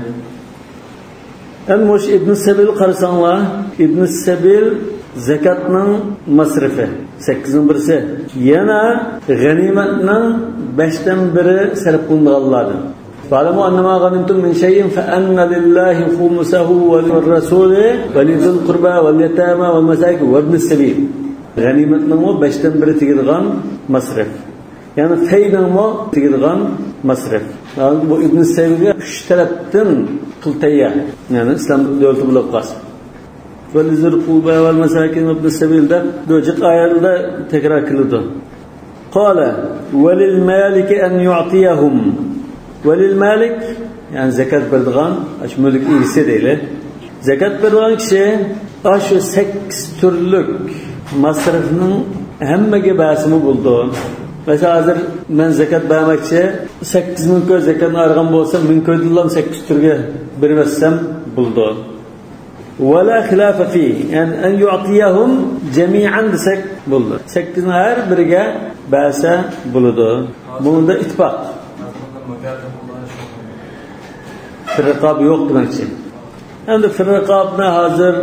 ئەمدى مۇشۇ ئىبن سەبىل قارىساڭلار، ئىبن سەبىل زەكاتنىڭ مەسرىپى، سەككىزنىڭ بىرسى. يەنە غەنىيمەتنىڭ بەشتىن بىرى سەرپ قىلىنىدىغانلاردىن. «واعلموا أنما غنمتم من شيء فأن لله خمسه وللرسول ولذي القربى واليتامى والمساكين وابن السبيل.» غەنىيمەتنىڭمۇ بەشتىن بىرى تېگىدىغان مەسرىپ. يەنى پەينىڭمۇ تېگىدىغان مەسرىپ. بۇ ئىبن سەبىلگە ئۈچ تەرەپتىن پۇل تەييار. يەنى ئىسلام دۆلىتى بولۇپ قالسا. «ولذي القربى والمساكين وابن السبيل» دەپ بۇ جىق ئايەتلەردە تەكرار كېلىدۇ. «قال وللمالك أن يعطيهم». ۋەلىل مالىك، يەنى زەكات بېرىدىغان، ئاشۇ مۈلۈك ئىگىسى دەيلى. زەكات بېرىدىغان كىشى ئاشۇ سەككىز تۈرلۈك مەسرىپنىڭ ھەممىگە بەرسىمۇ بولىدۇ. مەسىلەن، ھازىر مەن زەكات بەرمەكچى، سەككىز مىڭ كوي زەكاتنى ئايرىغان بولسا، مىڭ كويدىنلا سەككىز تۈرگە بېرىۋەتسەم بولىدۇ. «ولا خلاف فيه»، يەنى «أن يعطيهم جميعا» دېسەك بولىدۇ. سەككىزنىڭ ھەر بىرىگە بەرسە بولىدۇ. بۇنىڭدا ئىتتىپاق. فىرقاب يوق دېمەكچى. ئەمدى فىرقابنى ھازىر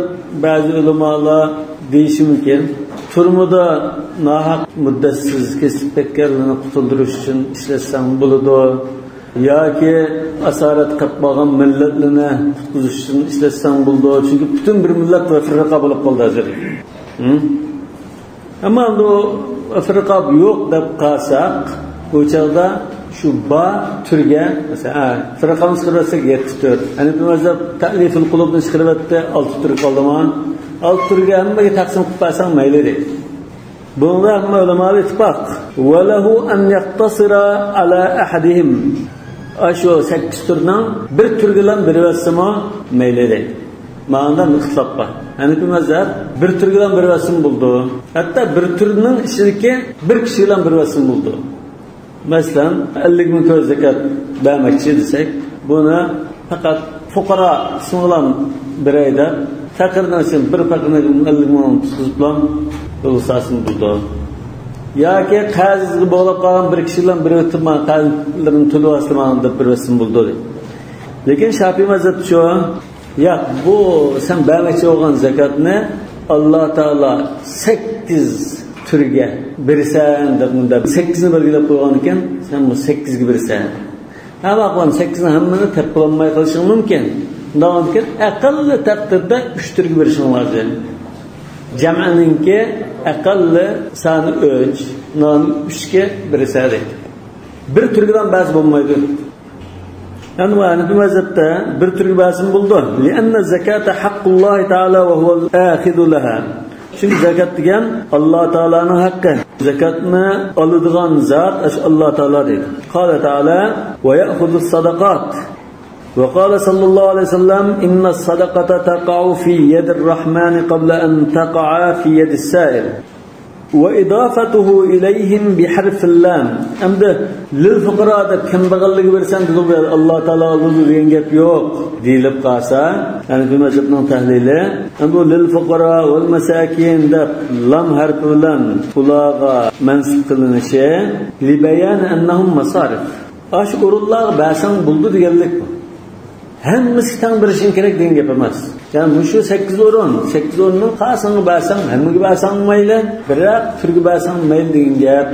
بەزى ئۆلىمالار دېيىشى مۇمكىن، تۈرمىدە ناھەق مۇددەتسىز كېسىپ كەتكەنلەرنى قۇتۇلدۇرۇش ئۈچۈن ئىشلەتسەڭ بولىدۇ. ياكى ئاسارەتكە قېلىپ قالغان مىللەتلىرىنى قۇتقۇزۇش ئۈچۈن ئىشلەتسەڭ بولىدۇ. چۈنكى پۈتۈن بىر مىللەت بىر فىرقا بولۇپ قالدى ھازىر. ھە؟ ئەمما ئەمدى ئۇ فىرقا يوق دەپ قالساق، بۇ چاغدا شۇ بار تۈرگە، مەسىلەن، ھە، فىرقانى چىقىرىۋەتسەك يەتتە تۈر. ھەنىپىي مەزھەپ تەئلىفۇل قۇلۇبنى چىقىرىۋەتتى، ئالتە تۈر قالدىما؟ ئالتە تۈرگە ھەممىگە تەقسىم قىلىپ بەرسەڭ مەيلى دەيدۇ. بۇنىڭدا ھەممە ئۆلىمالار ئىتتىپاق. «وله أن يقتصر على أحدهم». ئاشۇ سەككىز تۈرنىڭ بىر تۈرگىلا بېرىۋەتسىمۇ مەيلى دەيدۇ. ماڭىدا ئىختىلاپ بار. ھەنىپىي مەزھەپ بىر تۈرگىلا بېرىۋەتسىمۇ بولىدۇ. ھەتتا بىر تۈرنىڭ ئىچىدىكى بىر كىشىگىلا بېرىۋەتسىمۇ بولىدۇ. مەسىلەن، ئەللىك مىڭ كوي زەكات بەرمەكچى دېسەك، بۇنى پەقەت فۇقارا قىسمىغىلا بېرەي دەپ، پەقىرنىڭ ئىچىدىن بىر پەقىرنى ئەللىك مىڭ تۇتقۇزۇپلا يولغا سالسىمۇ بولىدۇ. ياكى قەرزگە بوغۇلۇپ قالغان بىر كىشىگىلا بېرىۋېتىپ، ماڭا قەرزلىرىنى تۆلىۋەتسە ماڭا دەپ بېرىۋەتسىمۇ بولىدۇ دەيدۇ. لېكىن شاپىي مەزھەپتە شۇ، ياق، بۇ سەن بەرمەكچى بولغان زەكاتنى ئاللا تائالا سەككىز تۈرگە بېرىسەن دەپ، مۇنداق سەككىزنى بەلگىلەپ قويغانىكەن، سەن بۇ سەككىزگە بېرىسەن. ھە، بۇ سەككىزنى ھەممىنى تېپىپ بولالماي قېلىشىڭ مۇمكىن. شۇنداق بولغاندىكىن ئەقەللىي تەقدىردە ئۈچ تۈرگە بېرىشىڭ لازىم. جەمئىنىڭكى ئەقەللىي سانى ئۈچ، نانى ئۈچكە بېرىسەن دەيدۇ. بىر تۈرگىلا بەرسە بولمايدۇ. يەنى بۇ ھەنىپىي مەزھەپتە بىر تۈرگە بەرسىمۇ بولىدۇ. لأن الزكاة حق الله تعالى وهو الآخذ لها. چۈنكى زەكات دېگەن ئاللا تائالانىڭ ھەققى. زەكاتنى ئالىدىغان زات ئاشۇ ئاللا تائالا دەيدۇ. قال تعالى: ويأخذ الصدقات. وقال صلى الله عليه وسلم: إن الصدقة تقع في يد الرحمن قبل أن تقع في يد السائل. وإضافته إليهم بحرف اللام. ئەمدى للفقراء دەپ كەمبەغەللەرگە بېرىسەن دېدۇق، بۇ يەردە ئاللا تائالا ئالىدۇ دېگەن گەپ يوق دېيىلىپ قالسا، ھەنىپىي مەزھەپنىڭ تەھلىلى، ئەمدى بۇ للفقراء والمساكين دەپ لام ھەرپى بىلەن ئۇلارغا مەنسۇپ قىلىنىشى لبيان أنهم مصارف. ئاشۇ ئورۇنلارغا بەرسەڭ بولىدۇ دېگەنلىك بۇ. ھەممىسىگە تەڭ بېرىشىڭ كېرەك دېگەن گەپ ئەمەس. يەنى مۇشۇ سەككىز ئورۇن، سەككىز ئورۇننىڭ قايسىڭغا بەرسەڭ، ھەممىگە بەرسەڭ مەيلى، بىراق تۈرگە بەرسەڭ مەيلى دېگەن گەپ.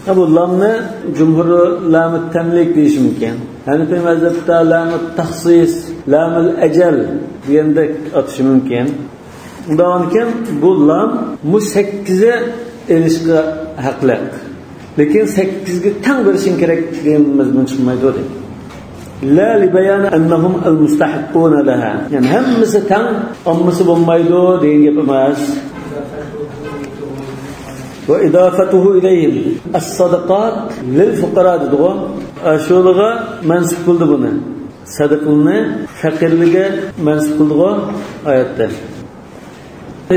ھە، بۇ لامنى جۇمھۇر لامى تەملىك دېيىشى مۇمكىن. ھەنىپىي مەزھەپتە لامى تەخسىس، لامىل ئەجەل دېگەندەك ئاتىشى مۇمكىن. ئۇنداقكەن بۇ لام مۇ سەككىزى ئېلىشقا ھەقلىق. لېكىن سەككىزگە تەڭ بېرىشىڭ كېرەك دېگەن مەزمۇن چىقمايدۇ دەيدۇ. لا لبيان أنهم المستحقون لها. يەنى ھەممىسى تەڭ، ئالمىسا بولمايدۇ دېگەن گەپ ئەمەس. وإضافته إليهم الصدقات للفقراء دېدىغۇ. ئاشۇلىغا مەنسۇپ قىلدى بۇنى. سەدىقىنى پەقىرلىككە مەنسۇپ قىلدىغۇ ئايەتتە.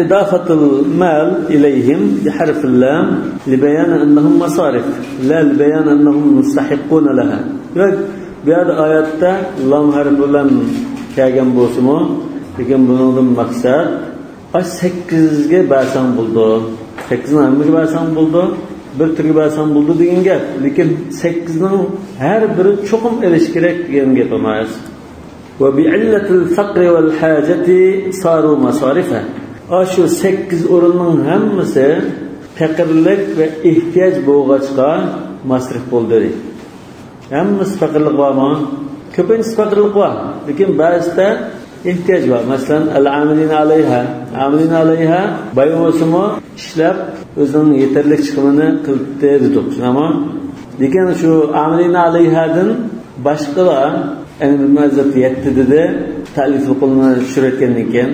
إضافة المال إليهم بحرف اللام لبيان أنهم مصارف لا لبيان أنهم مستحقون لها. دېمەك، بۇ يەردە ئايەتتە لام ھەرپى بىلەن كەلگەن بولسىمۇ، لېكىن بۇنىڭدىن مەقسەت ئاشۇ سەككىزگە بەرسەڭ بولىدۇ. سەككىزنىڭ ھەممىگە بەرسەڭ بولىدۇ. بىر تۈرگە بەرسەڭ بولىدۇ دېگەن گەپ. لېكىن سەككىزنىڭ ھەر بىرى چوقۇم ئېلىش كېرەك دېگەن گەپ ئەمەس. وبعلة الفقر والحاجة صاروا مصارفا. ئاشۇ سەككىز ئورۇننىڭ ھەممىسى پەقىرلىك ۋە ئېھتىياج بولغاچقا مەسرۇپ بولدى. ھەممىسى پەقىرلىك بارمۇ؟ كۆپىنچىسى پەقىرلىك بار. لېكىن بەزىدە ئېھتىياج بار. مەسىلەن، العاملين عليها. عاملين عليها باي بولسىمۇ ئىشلەپ ئۆزىنىڭ يېتەرلىك چىقىمىنى قىلىپتۇ دېدۇق. شۇنداقمۇ؟ لېكىن شۇ عاملين عليها دىن باشقىلار، يەنى بىر مەزھەپ يەتتە دېدى، تەلىف قولىنى چۈشۈرۈۋەتكەندىن كېيىن،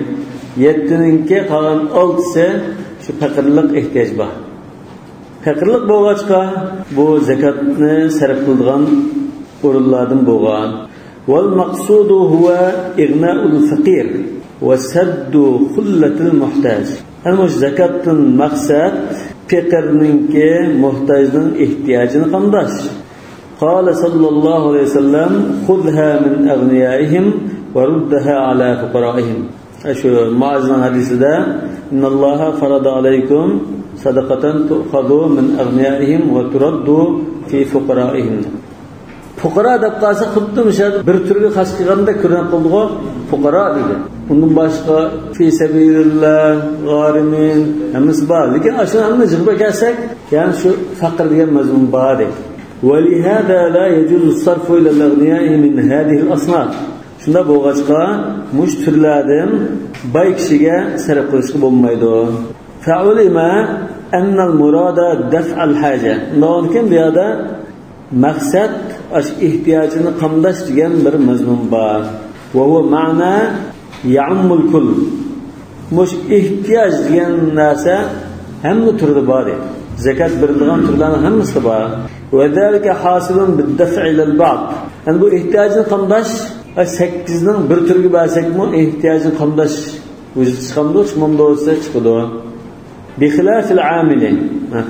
يەتتىنىڭكى قالغان ئالتىسى شۇ پەقىرلىق، ئېھتىياج بار. پەقىرلىق بولغاچقا، بۇ زەكاتنى سەرپ قىلىدىغان ئورۇنلاردىن بولغان. والمقصود هو إغناء الفقير وسد خلة المحتاج. يەنى مۇشۇ زەكاتتىن مەقسەت پېقىرنىڭكى، موھتاجنىڭ ئېھتىياجىنى قامداش. قال صلى الله عليه وسلم: خذها من أغنيائهم وردها على فقرائهم. شۇ مائىزنىڭ ھەدىسىدە: إن الله فرض عليكم صدقة تؤخذ من أغنيائهم وترد في فقرائهم. پۇقرا دەپ قالسا، خۇددى مۇشۇ بىر تۈرگە خاس قىلغاندەك كۆرۈنۈپ قالىدىغۇ، پۇقرا دېگەن. ئۇندىن باشقا في سبيل الله، غارمين، ھەممىسى بار. لېكىن ئاشۇ ھەممىنى يىغىپ كەلسەك، يەنى شۇ پەقىر دېگەن مەزمۇن بار دەيدۇ. ولهذا لا يجوز الصرف إلى الأغنياء من هذه الأصناف. شۇنداق بولغاچقا، مۇشۇ تۈرلەردىن باي كىشىگە سەرپ قىلىشقا بولمايدۇ. فعلم أن المراد دفع الحاجة. ئۇنداق بولغاندىكىن، بۇ يەردە مەقسەت ئاشۇ ئېھتىياجىنى قامداش دېگەن بىر مەزمۇن بار. وهو معنى يعم الكل. مۇشۇ ئېھتىياج دېگەن نەرسە ھەممە تۈردە بار دەيدۇ. زەكات بېرىلىدىغان تۈرلەرنىڭ ھەممىسىدە بار. وذلك حاصل بالدفع إلى البعض. يەنى بۇ ئېھتىياجنى قامداش، سەككىزنىڭ بىر تۈرىگە بەرسەكمۇ ئېھتىياجنى قامداش ۋۇجۇدقا چىقامدۇ؟ چىقمامدۇ دېسە، چىقىدۇ. بخلاف العامل.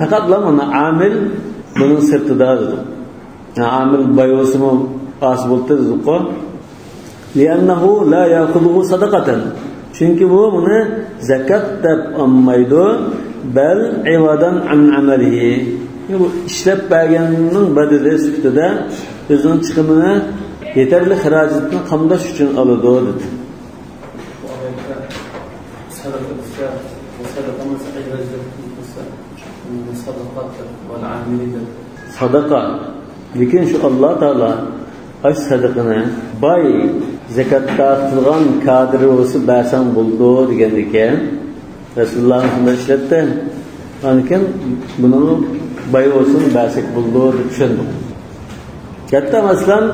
پەقەتلا مانا ئامىل بۇنىڭ سىرتىدا دېدۇق. ئامىل باي بولسىمۇ ئاسىي بولدى دېدۇققۇ. لأنه لا يأخذه صدقة. چۈنكى بۇ بۇنى زەكات دەپ ئالمايدۇ. بل عوضا عن عمله. بۇ ئىشلەپ بەرگەننىڭ بەدىلى سۈپىتىدە ئۆزىنىڭ چىقىمىنى، يېتەرلىك خىراجىتىنى قامداش ئۈچۈن ئالىدۇ دېدى. سەدىقە دېسە، سەدىقە ئەمەس، ئەۋزەللىك دېسە، سەدىقە دەپ، ۋەل ئامىلى دەپ. سەدىقە. لېكىن شۇ ئاللا تائالا ئاش سەدىقىنى باي زەكات تارتىدىغان كادىر بولسا بەرسەڭ بولىدۇ دېگەندىكىن، رەسۇلۇللا شۇنداق ئىشلەتتى. ئاندىن كېيىن بۇنىڭ باي بولسىمۇ بەرسەك بولىدۇ دەپ چۈشەندۇق. ھەتتا مەسىلەن،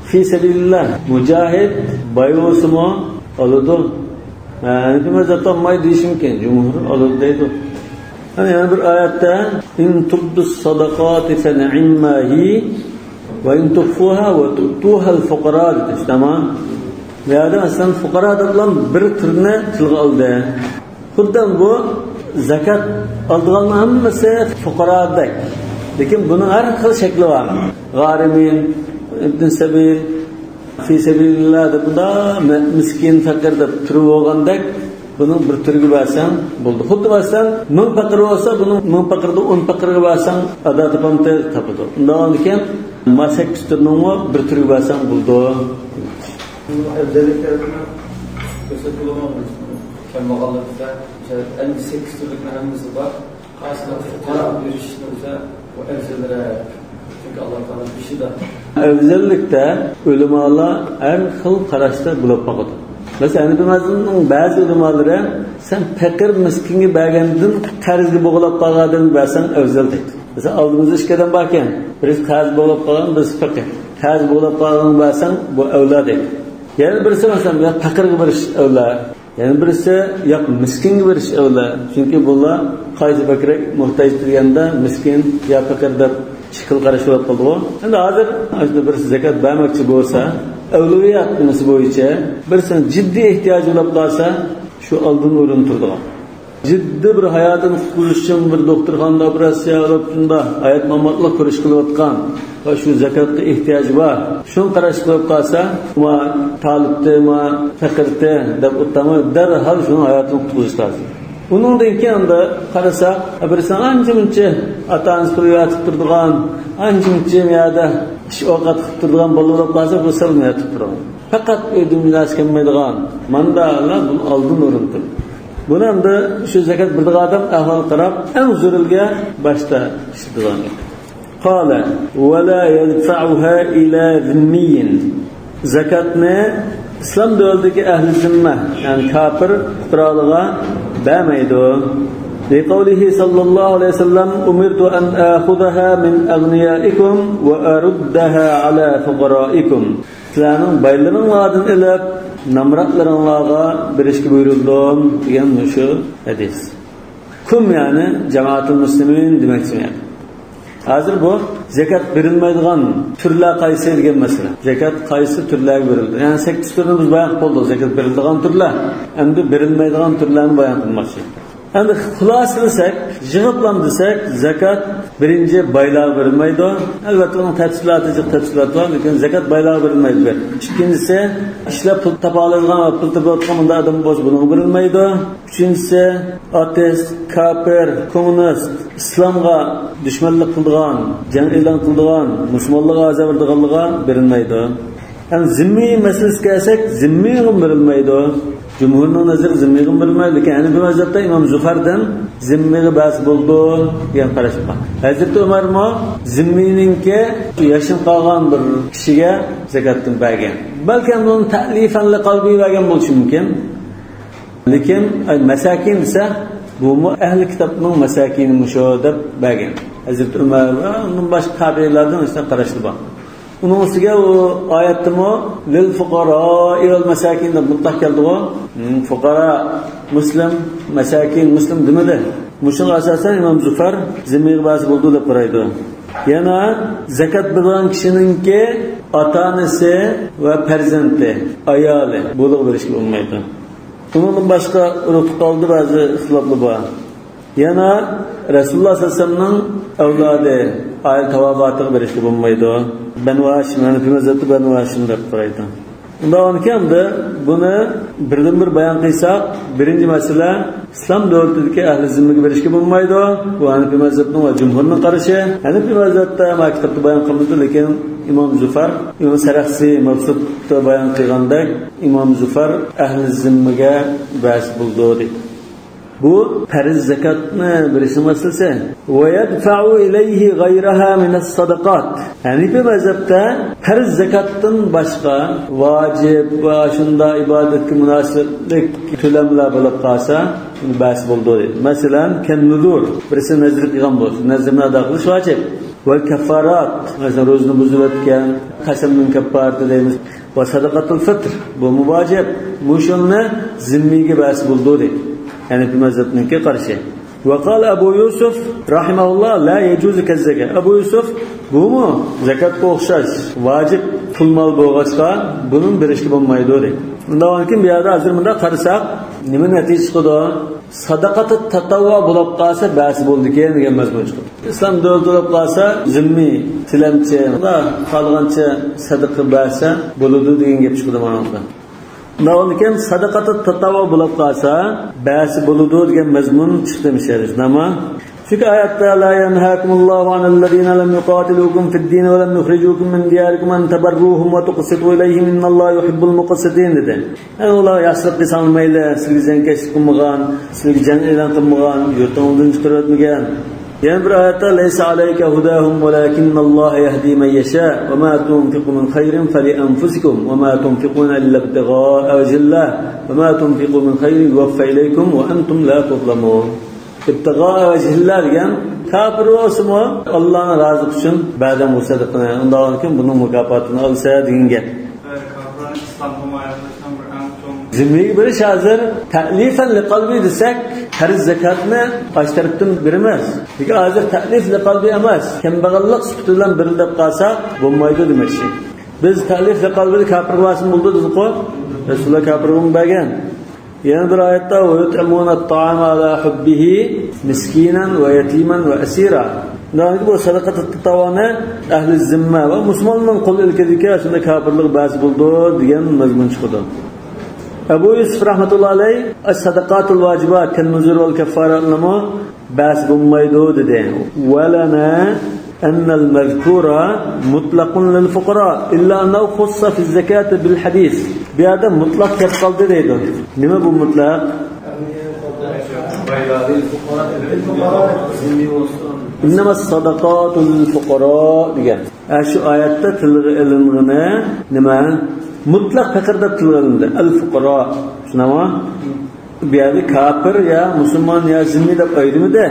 في سبيل الله، مۇجاھىد باي بولسىمۇ ئالىدۇ. ھەنىفى مەزھەپتە ئالمايدۇ دېيىشى مۇمكىن، جۇمھۇر ئالىدۇ دەيدۇ. يەنە، يەنە بىر ئايەتتە: إن تبدوا الصدقات فنعما هي وإن تخفوها وتؤتوها الفقراء دېدى. تامام. بۇ يەردە مەسىلەن، فۇقارا دەپلا بىر تۈرنى تىلغا ئالدى. خۇددى بۇ زەكات ئالىدىغانلارنىڭ ھەممىسى فۇقارادەك. لېكىن بۇنىڭ ھەر خىل شەكلى بار. غارىمىن، ئىبن سەبىل، في سبيل الله دەپ، بۇندا مە-، مىسكىن، پەقىر دەپ تۈرى بولغاندەك، بۇنىڭ بىر تۈرىگە بەرسەڭ بولىدۇ. خۇددى مەسىلەن، مىڭ پەقىر بولسا، بۇنىڭ مىڭ پەقىردىن ئون پەقىرگە بەرسەڭ، ئادا تاپامتى تاپىدۇ. ئۇنداق بولغاندىكىن، ما سەككىز تۈرنىڭمۇ بىر تۈرىگە بەرسەڭ بولىدۇ. ئەۋزەللىكلەرنى كۆرسەتكىلى بولمايدۇ. كەمبەغەللىكتە، مىسال، ئەمدى سەككىز تۈرلۈكنىڭ ھەممىسى بار. قايسىلىرى پۇقراغا بېرىشنى بىلسە، ئۇ ئەۋزەلرەك. چۈنكى ئاللا تائالا بېشىدا. ئەۋزەللىكتە ئۆلىمالار ھەر خىل قاراشتا بولۇپ باقىدۇ. مەسىلەن، ھەنىپى مەزھىپىنىڭ بەزى ئۆلىمالىرى، سەن پەقىر مىسكىنگە بەرگەندىن قەرزگە بوغۇلاپ قالغان ئادەمگە بەرسەڭ ئەۋزەل دەيدۇ. مەسىلەن، ئالدىمىزدا ئىككى ئادەم باركەن، بىرسى قەرز بوغۇلاپ قالغان، بىرسى پەقىر. قەرز بوغۇلاپ قالغانغا بەرسەڭ، بۇ ئەۋلا دەيدۇ. يەنە بىرسى، مەسىلەن، يا پەقىرگە بېرىش ئەۋلا. يەنە بىرسى، ياق، مىسكىنگە بېرىش ئەۋلا. چۈنكى بۇلار قايسى بەكرەك موھتاج دېگەندە، مىسكىن يا پەقىر دەپ شەكىل قاراشلىۋاتقانغۇ. ئەمدى ھازىر ئاشۇنداق بىرسى زەكات بەرمەكچى بولسا، ئەۋلىۋىيەت نېمىسى بويىچە بىرسىنىڭ جىددىي ئېھتىياجى بولۇپ قالسا، شۇ ئالدىن ئورۇن تۇرىدىغان. جىددىي بىر ھاياتىنى قۇتقۇزۇش ئۈچۈن بىر دوختۇرخانىدا ئوپېراتسىيە بولۇپ، شۇنداق ھايات-ماماتلىق كۈرەش قىلىۋاتقان ۋە شۇ زاكاتقا ئېھتىياجى بار، شۇنى قاراشقا قىلىپ قالسا، ما تالىپتى، ما پەقىرتى دەپ ئوتتاماي، دەرھال شۇنىڭ ھاياتىنى قۇتقۇزۇش لازىم. ئۇنىڭدىن كېيىن ئەمدى قارىساق، بىرسى ئانچە-مۇنچە ئاتا-ئانىسى پۇل ياتىپ تۇرىدىغان، ئانچە-مۇنچە يەردە ئىش ئوقەت قىلىپ تۇرىدىغان بالا بولۇپ قالسا، بۇ سەل ياتىپ تۇرىدى. پەقەت ئۆيدىن نەرسە كەلمەيدىغان، مانداقلار بۇ ئالدىن ئورۇن تۇرىدۇ. بۇنى ئەمدى شۇ زەكات بېرىدىغان ئادەم ئەھۋال قاراپ، ئەڭ زۆرۈرگە باشتا ئىشلىتىدىغان گەپ. قال ولا يدفعها إلى ذمي. زەكاتنى ئىسلام دۆلىتىدىكى ئەھلى زىممە، يەنى كاپىر پۇقرالىغا بەرمەيدۇ. لقوله صلى الله عليه وسلم: أمرت أن آخذها من أغنيائكم وأردها على فقرائكم. سىلەرنىڭ بايلىرىڭلاردىن ئېلىپ، نامراتلىرىڭلارغا بېرىشكە بۇيرۇلدۇم، دېگەن مۇشۇ ھەدىس. كۇم، يەنى جامائەتۇل مۇسلىمىن دېمەكچى، يەنى. ھازىر بۇ زەكات بېرىلمەيدىغان تۈرلەر قايسى دېگەن مەسىلە. زەكات قايسى تۈرلەرگە بېرىلىدۇ؟ يەنى سەككىز تۈرنى بىز بايان قىلىپ بولدۇق، زەكات بېرىلىدىغان تۈرلەر. ئەمدى بېرىلمەيدىغان تۈرلەرنى بايان قىلماقچى. ئەمدى خۇلاسىلىسەك، يىغىپلام دېسەك، زەكات بىرىنچى بايلارغا بېرىلمەيدۇ. ئەلۋەتتە، ئۇنىڭ تەپسىلاتى جىق تەپسىلات بار، لېكىن زەكات بايلارغا بېرىلمەيدۇ، بىر. ئىككىنچىسى، ئىشلەپ پۇل تاپالايدىغان ۋە پۇل تېپىۋاتقان مۇنداق ئادەم بولسا، بۇنىڭغا بېرىلمەيدۇ. ئۈچىنچىسى، ئاتېست، كاپىر، كوممۇنىست، ئىسلامغا دۈشمەنلىك قىلىدىغان، جەڭ ئېلان قىلىدىغان، مۇسۇلمانلارغا ئازار بېرىدىغانلارغا بېرىلمەيدۇ. ئەمدى زىممىي مەسىلىسىگە كەلسەك، زىممىيغىمۇ بېرىلمەيدۇ. جۇمھۇرنىڭ نەزىرى زىممىيغىمۇ بېرىلمەيدۇ. لېكىن ھەنىپىي مەزھەپتە ئىمام زۇفەردىن زىممىيغا بەرسە بولىدۇ دېگەن قاراش بار. ھەزرىتى ئۆمەرمۇ زىممىينىڭكى ياشىنىپ قالغان بىر كىشىگە زەكاتتىن بەرگەن. بەلكىم بۇنى تەلىفەن لىقەلبى بەرگەن بولۇشى مۇمكىن. لېكىن، ئاي، مەساكىن دېسە، بۇمۇ ئەھلى كىتابنىڭ مەساكىنى مۇشۇ دەپ بەرگەن. ھەزرىتى ئۆمەر ۋە ئۇنىڭ باشقا تابىئىنلاردىن شۇنداق قاراشلار بار. ئۇنىڭ ئۈستىگە ئۇ ئايەتتىمۇ لىل فۇقارائى ۋەل مەساكىن دەپ مۇتلەق كەلدىغۇ. مم، فۇقارا مۇسلىم، مەساكىن مۇسلىم دېمىدى. مۇشۇنىڭغا ئاساسەن ئىمام زۇفەر زىممىگە بەرسە بولىدۇ دەپ قارايدۇ. يەنە زەكات بېرىدىغان كىشىنىڭكى ئاتا-ئانىسى ۋە پەرزەنتى، ئايالى، بۇلارغا بېرىشكە بولمايدۇ. ئۇنىڭدىن باشقا ئۇرۇق-تۇغقانلىرىدا بەزى ئىختىلاپلار بار. يەنە رەسۇلۇللاھ سەللەللاھۇ ئەلەيھى ۋەسەللەمنىڭ ئەۋلادى، ئائىلە تاۋابىئاتىغا بېرىشكە بولمايدۇ. بەنۇ ھاشىم، ھەنىپىي مەزھەپتە بەنۇ ھاشىم دەپ قارايدۇ. ئۇنداق بولغاندىكىن، ئەمدى بۇنى بىردىنبىر بايان قىلساق، بىرىنچى مەسىلە، ئىسلام دۆلىتىدىكى ئەھلى زىممىگە بېرىشكە بولمايدۇ. بۇ ھەنىپىي مەزھەپنىڭ ۋە جۇمھۇرنىڭ قارىشى. ھەنىپىي مەزھەپتە، مانا كىتابتا بايان قىلمىدى، لېكىن ئىمام زۇفەر، ئىمام سەرەخسى مەبسۇتتا بايان قىلغاندەك، ئىمام زۇفەر ئەھلى زىممىگە بەرسە بولىدۇ، دەيدۇ. بۇ پەرز زەكاتنى بېرىشنىڭ مەسىلىسى. ويدفع إليه غيرها من الصدقات. ھەنىپىي مەزھەپتە پەرز زەكاتتىن باشقا ۋاجىپ ۋە شۇنداق ئىبادەتكە مۇناسىۋەتلىك تۆلەملەر بولۇپ قالسا، ئۇنى بەرسە بولىدۇ، دەيدۇ. مەسىلەن، كەن نۇزۇر، بىرسى نەزىر قىلغان بولسا، نەزىرنى ئادا قىلىش ۋاجىپ. ۋەل كەففارات، مەسىلەن، روزىنى بۇزۇۋەتكەن، قەسەمنىڭ كەففارىتى دەيمىز. ۋە سەدەقەتۇل فىتر، بۇمۇ ۋاجىپ. مۇشۇنى زىممىگە بەرسە بولىدۇ، دەيدۇ. ھەنەفىي مەزھەپنىڭكى قارىشى. ۋە قال ئەبۇ يۈسۈف رەھىمەھۇللاھ لا يەجۇزۇ كەززەكە. ئەبۇ يۈسۈف، بۇمۇ زەكاتقا ئوخشاش ۋاجىپ پۇل مال بولغاچقا، بۇنىمۇ بېرىشكە بولمايدۇ، دەيدۇ. ئۇنداق بولغاندىكىن، بۇ يەردە ھازىر مۇنداق قارىساق، نېمە نەتىجە چىقىدۇ؟ سەدەقەتۇت تەتەۋۋۇ بولۇپ قالسا، بەرسە بولىدىكەن دېگەن مەزمۇن چىقىدۇ. ئىسلام دۆلىتى بولۇپ قالسا، زىممىي، تىلەمچى، خالىغانچە سەدىقە بەرسە بولىدۇ دېگەن گەپ چىقىدۇ مانا بۇندا. ئۇنداق بولغاندىكىن، سەدەقەتۇت تەتەۋۋۇ بولۇپ قالسا، بەرسە بولىدۇ دېگەن مەزمۇن چىقتى مۇشۇ يەردە. نېمە؟ چۈنكى ئايەتتە لا يەنھاكۇمۇللاھۇ ئانىللەزىنە لەم يۇقاتىلۇكۇم فىددىنى ۋە لەم يۇخرىجۇكۇم مىن دىيارىكۇم ئەن تەبەررۇھۇم ۋە تۇقسىتۇ ئىلەيھىم ئىننەللاھە يۇھىببۇل مۇقسىتىن دېدى. يەنى ئۇلار ياخشىلىق قىلساڭلار مەيلى، سىلەرگە زىيانكەشلىك قىلمىغان، سىلەرگە جەڭ ئېلان قىلمىغان، يۇرتۇڭلاردىن چىقىرىۋەتمىگەن. يەنە بىر ئايەتتە لەيسە ئەلەيكە ھۇداھۇم ۋەلەكىننەللاھە يەھدى مەن يەشا ۋە ما تۇنفىقۇ مىن خەيرىن فەلىئەنفۇسىكۇم ۋە ما تۇنفىقۇنە ئىللا ئىبتىغائە ۋەجھىللاھ ۋە ما تۇنفىقۇ مىن خەيرىن يۇۋەففە ئىلەيكۇم ۋە ئەنتۇم لا تۇزلەمۇن. ئىبتىغائە ۋەجھىللاھ دېگەن كاپىر بولسىمۇ، ئاللانىڭ رازىلىقى ئۈچۈن بەردەم بۇ سەدىقىنى، ئۇنداق بولغاندىكىن بۇنىڭ مۇكاپاتىنى ئالىسەن دېگەن گەپ. كاپىرلارنى ئىسلامغا مايىل قىلىشنىڭ بىر ئەڭ چوڭ. زىممىگە بېرىش ھازىر تەلىفەن لىقەلبى دېسەك، پەرز زەكاتنى ئاش تەرەپتىن بېرىمىز. لېكىن ھازىر تەلىف لىقەلبى ئەمەس، كەمبەغەللىق سۈپىتى بىلەن بېرىلدى دەپ قالساق بولمايدۇ دېمەكچى. بىز تەلىف لىقەلبىنى كاپىرغا بەرسىمۇ بولىدۇ دېدۇقۇ. رەسۇلۇللا كاپىرغىمۇ بەرگەن. يەنە بىر ئايەتتە، ويطعمون الطعام على حبه مسكينا ويتيما وأسيرا. دېمەك، بۇ سەدەقەتۇت تەتەۋۋۇنى ئەھلى زىممە ۋە مۇسۇلماننىڭ قول ئىلكىدىكى شۇنداق كاپىرلارغا بەرسە بولىدۇ دېگەن مەزمۇن چىقىدۇ. ئەبۇ يۈسۈپ رەھمەتۇللا ئەلەي، ئەس-سەدەقاتۇل ۋاجىبا كەلنۇزۇر ۋەل كەففاراتنىمۇ بەس بولمايدۇ دېدى. ۋەلەنا ئەننەل مەزكۇرا مۇتلەقۇن لىل فۇقارا، ئىللا ئەننەھۇ خۇسسە فىز زەكاتى بىل ھەدىس. بۇ يەردە مۇتلەق كەپ قالدى دەيدۇ. نېمە بۇ مۇتلەق؟ ئىننەمەس سەدەقاتۇ لىل فۇقارا دېگەن. ئە، شۇ ئايەتتە تىلغا ئېلىنغىنى نېمە؟ مۇتلەق پەقىر دەپ تىلغا ئېلىندى. ئەل فۇقارا. شۇنداقمۇ؟ بۇ يەردە كاپىر يا مۇسۇلمان يا زىممىي دەپ ئايرىمىدى.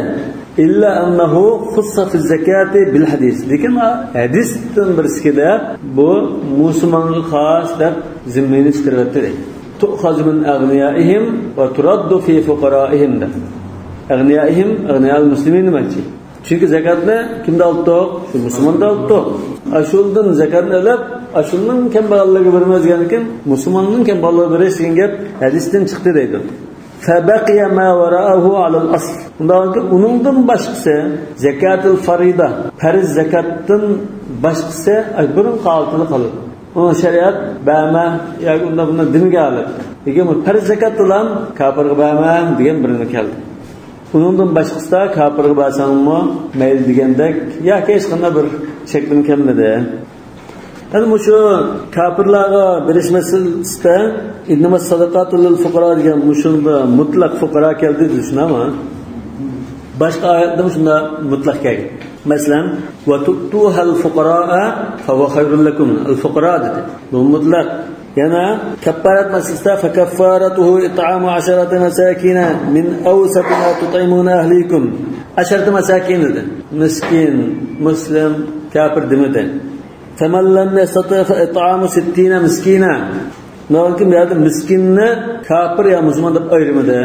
ئىللا ئەننەھۇ خۇسسە فىز زەكاتى بىل ھەدىس. لېكىن ھەدىستىن بىرسىكىدە بۇ مۇسۇلمانغا خاس دەپ زىممىينى چىقىرىۋەتتى دەيدۇ. تۇئخەزۇ مىن ئەغنىيائىھىم ۋە تۇرەددۇ فى فۇقارائىھىم دەپ. ئەغنىيائىھىم، ئەغنىيائىل مۇسلىمىن دېمەكچى. چۈنكى زاكاتنى كىمدە ئالدۇق؟ شۇ مۇسۇلماندا ئالدۇق. ئاشۇندىن زاكاتنى ئېلىپ، ئاشۇنىڭ كەمبەغەللىرىگە بېرىمىز دېگەندىكىن، مۇسۇلماننىڭ كەمبەغەللىرىگە بېرىش دېگەن گەپ ھەدىستىن چىقتى دەيدۇ. فەبەقىيە ما ۋەرائەھۇ ئەلەل ئەسل. ئۇنداق بولغانكى، ئۇنىڭدىن باشقىسى، زەكاتۇل فەرىدە، پەرز زاكاتتىن باشقىسى، ئاي، بۇرۇن قالغىنى قالىدۇ. ئۇنى شەرىئەت بەرمە ياكى ئۇنداق بۇنداق دېمىگەن ھالەتتە. لېكىن بۇ پەرز زاكاتتىلا كاپىرغا بەرمە دېگەن بىرنى كەلدى. ئۇنىڭدىن باشقىسىدا كاپىرغا بەرسەڭمۇ مەيلى دېگەندەك ياكى ھېچقانداق بىر چەكلىمە كەلمىدى. ئەنە مۇشۇ كاپىرلارغا بېرىش مەسىلىسىدە ئىننەمەس سەدەقاتۇ لىل فۇقارا دېگەن مۇشۇندا مۇتلەق فۇقارا كەلدى دېسىنەما؟ باشقا ئايەتتىمۇ شۇنداق مۇتلەق كەلگەن. مەسىلەن، ۋە تۇئتۇھەل فۇقراءە فەھۇۋە خەيرۇل لەكۇم. ئەل فۇقرا دېدى. بۇ مۇتلەق. يەنە كەففارەت مەسىلىسىدە، فەكەففارەتۇھۇ ئىتئامۇ ئەشەرەتى مەساكىنە مىن ئەۋسەتى ما تۇتئىمۇنە ئەھلىكۇم. ئەشەرەتى مەساكىن دېدى. مىسكىن، مۇسلىم، كاپىر دېمىدى. فەمەن لەم يەستەتىئ فەئىتئامۇ سىتتىنە مىسكىنە. ناھايىتى بۇ يەردە مىسكىننى كاپىر يا مۇسۇلمان دەپ ئايرىمىدى.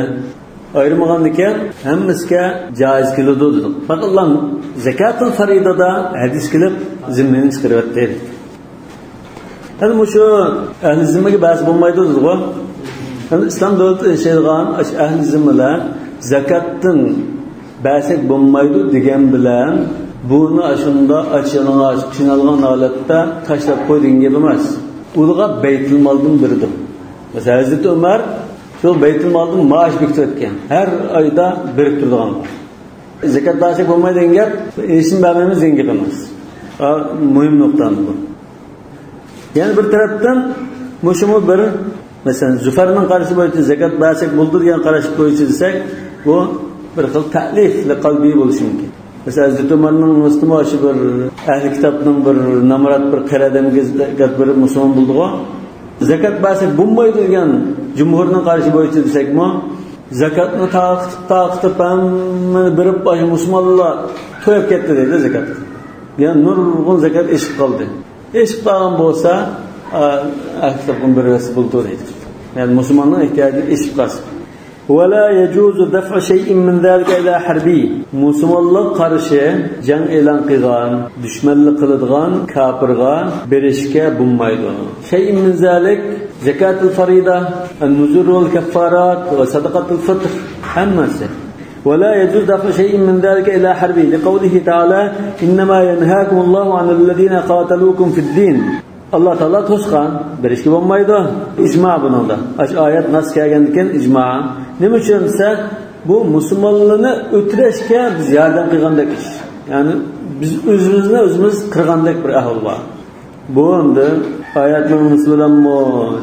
ئايرىمىغاندىكىن ھەممىسىگە جائىز كېلىدۇ دېدۇق. پەقەتلا زەكاتۇل فەرىدەدە ھەدىس كېلىپ زىممىنى چىقىرىۋەتتى. يەنى مۇشۇ ئەھلى زىممىگە بەس بولمايدۇ دېدىغۇ. يەنى ئىسلام دۆلىتىدە ياشايدىغان ئەھلى زىممىلەر زەكاتتىن بەرسەك بولمايدۇ دېگەن بىلەن، بۇنى ئاشۇنداق ئاچ يالىڭاچ قىينالغان ھالەتتە تاشلاپ قوي دېگەن گەپ ئەمەس. ئۇلارغا بەيتۇلمالدىن بېرىدۇ. مەسىلەن، ھەزرىتى ئۆمەر شۇ بەيتۇلمالدىن مائاش بېكىتىۋەتكەن. ھەر ئايدا بېرىپ تۇرىدىغان. زەكات بەرسەك بولمايدۇ دېگەن گەپ، ھېچنېمە بەرمەيمىز دېگەن گەپ ئەمەس. ئا، مۇھىم نۇقتا بۇ. يەنە بىر تەرەپتىن، مۇشۇمۇ بىر، مەسىلەن، زۇفەرنىڭ قارىشى بويىچە زەكات بەرسەك بولىدۇ دېگەن قاراش بويىچە دېسەك، بۇ بىر خىل تەئلىف لىقەلبى بولۇشى مۇمكىن. مەسىلەن، ھەزرىتى ئۆمەرنىڭ مۇستىمۇ شۇ بىر ئەھلى كىتابنىڭ بىر نامرات بىر قەرەدەمگە زەكات بېرىپ مۇسۇلمان بولدىغۇ. زەكات بەرسەك بولمايدۇ دېگەن جۇمھۇرنىڭ قارىشى بويىچە دېسەكمۇ، زەكاتنى تارقىتىپ، تارقىتىپ، ھەممىنى بېرىپ، ئاشۇ مۇسۇلمانلار تويۇپ كەتتى دەيدۇ زەكاتقا. يەنى نۇرغۇن زەكات ئېشىپ قالدى. ئېشىپ قالغان بولسا، ئا، ئەھلى كىتابقا بېرىۋەتسە بولىدۇ دەيدۇ. يەنى مۇسۇلماننىڭ ئېھتىياجى ئېشىپ قالسا. ولا يجوز دفع شيء من ذلك إلى حربي. مۇسۇلمانلارغا قارشى جەڭ ئېلان قىلغان، دۈشمەنلىك قىلىدىغان كاپىرغا بېرىشكە بولمايدۇ. شيء من ذلك، زەكاتۇل فەرىدە، ئەن نۇزۇر ۋەل كەففارات ۋە سەدەقەتۇل فىتر، ھەممىسى. ولا يجوز دفع شيء من ذلك إلى حربي، لقوله تعالى: إنما ينهاكم الله عن الذين قاتلوكم في الدين. ئاللا تائالا توسقان، بېرىشكە بولمايدۇ. ئىجما بۇنىڭدا. ئاشۇ ئايەت ناس كەلگەندىكىن ئىجما. نېمە ئۈچۈن دېسە، بۇ مۇسۇلمانلارنى ئۆلتۈرۈشكە بىز ياردەم قىلغاندەك ئىش. يەنى بىز ئۆزىمىزنى ئۆزىمىز قىرغاندەك بىر ئەھۋال بار. بۇ ئەمدى ئايەتنىڭ نېمىسى بىلەنمۇ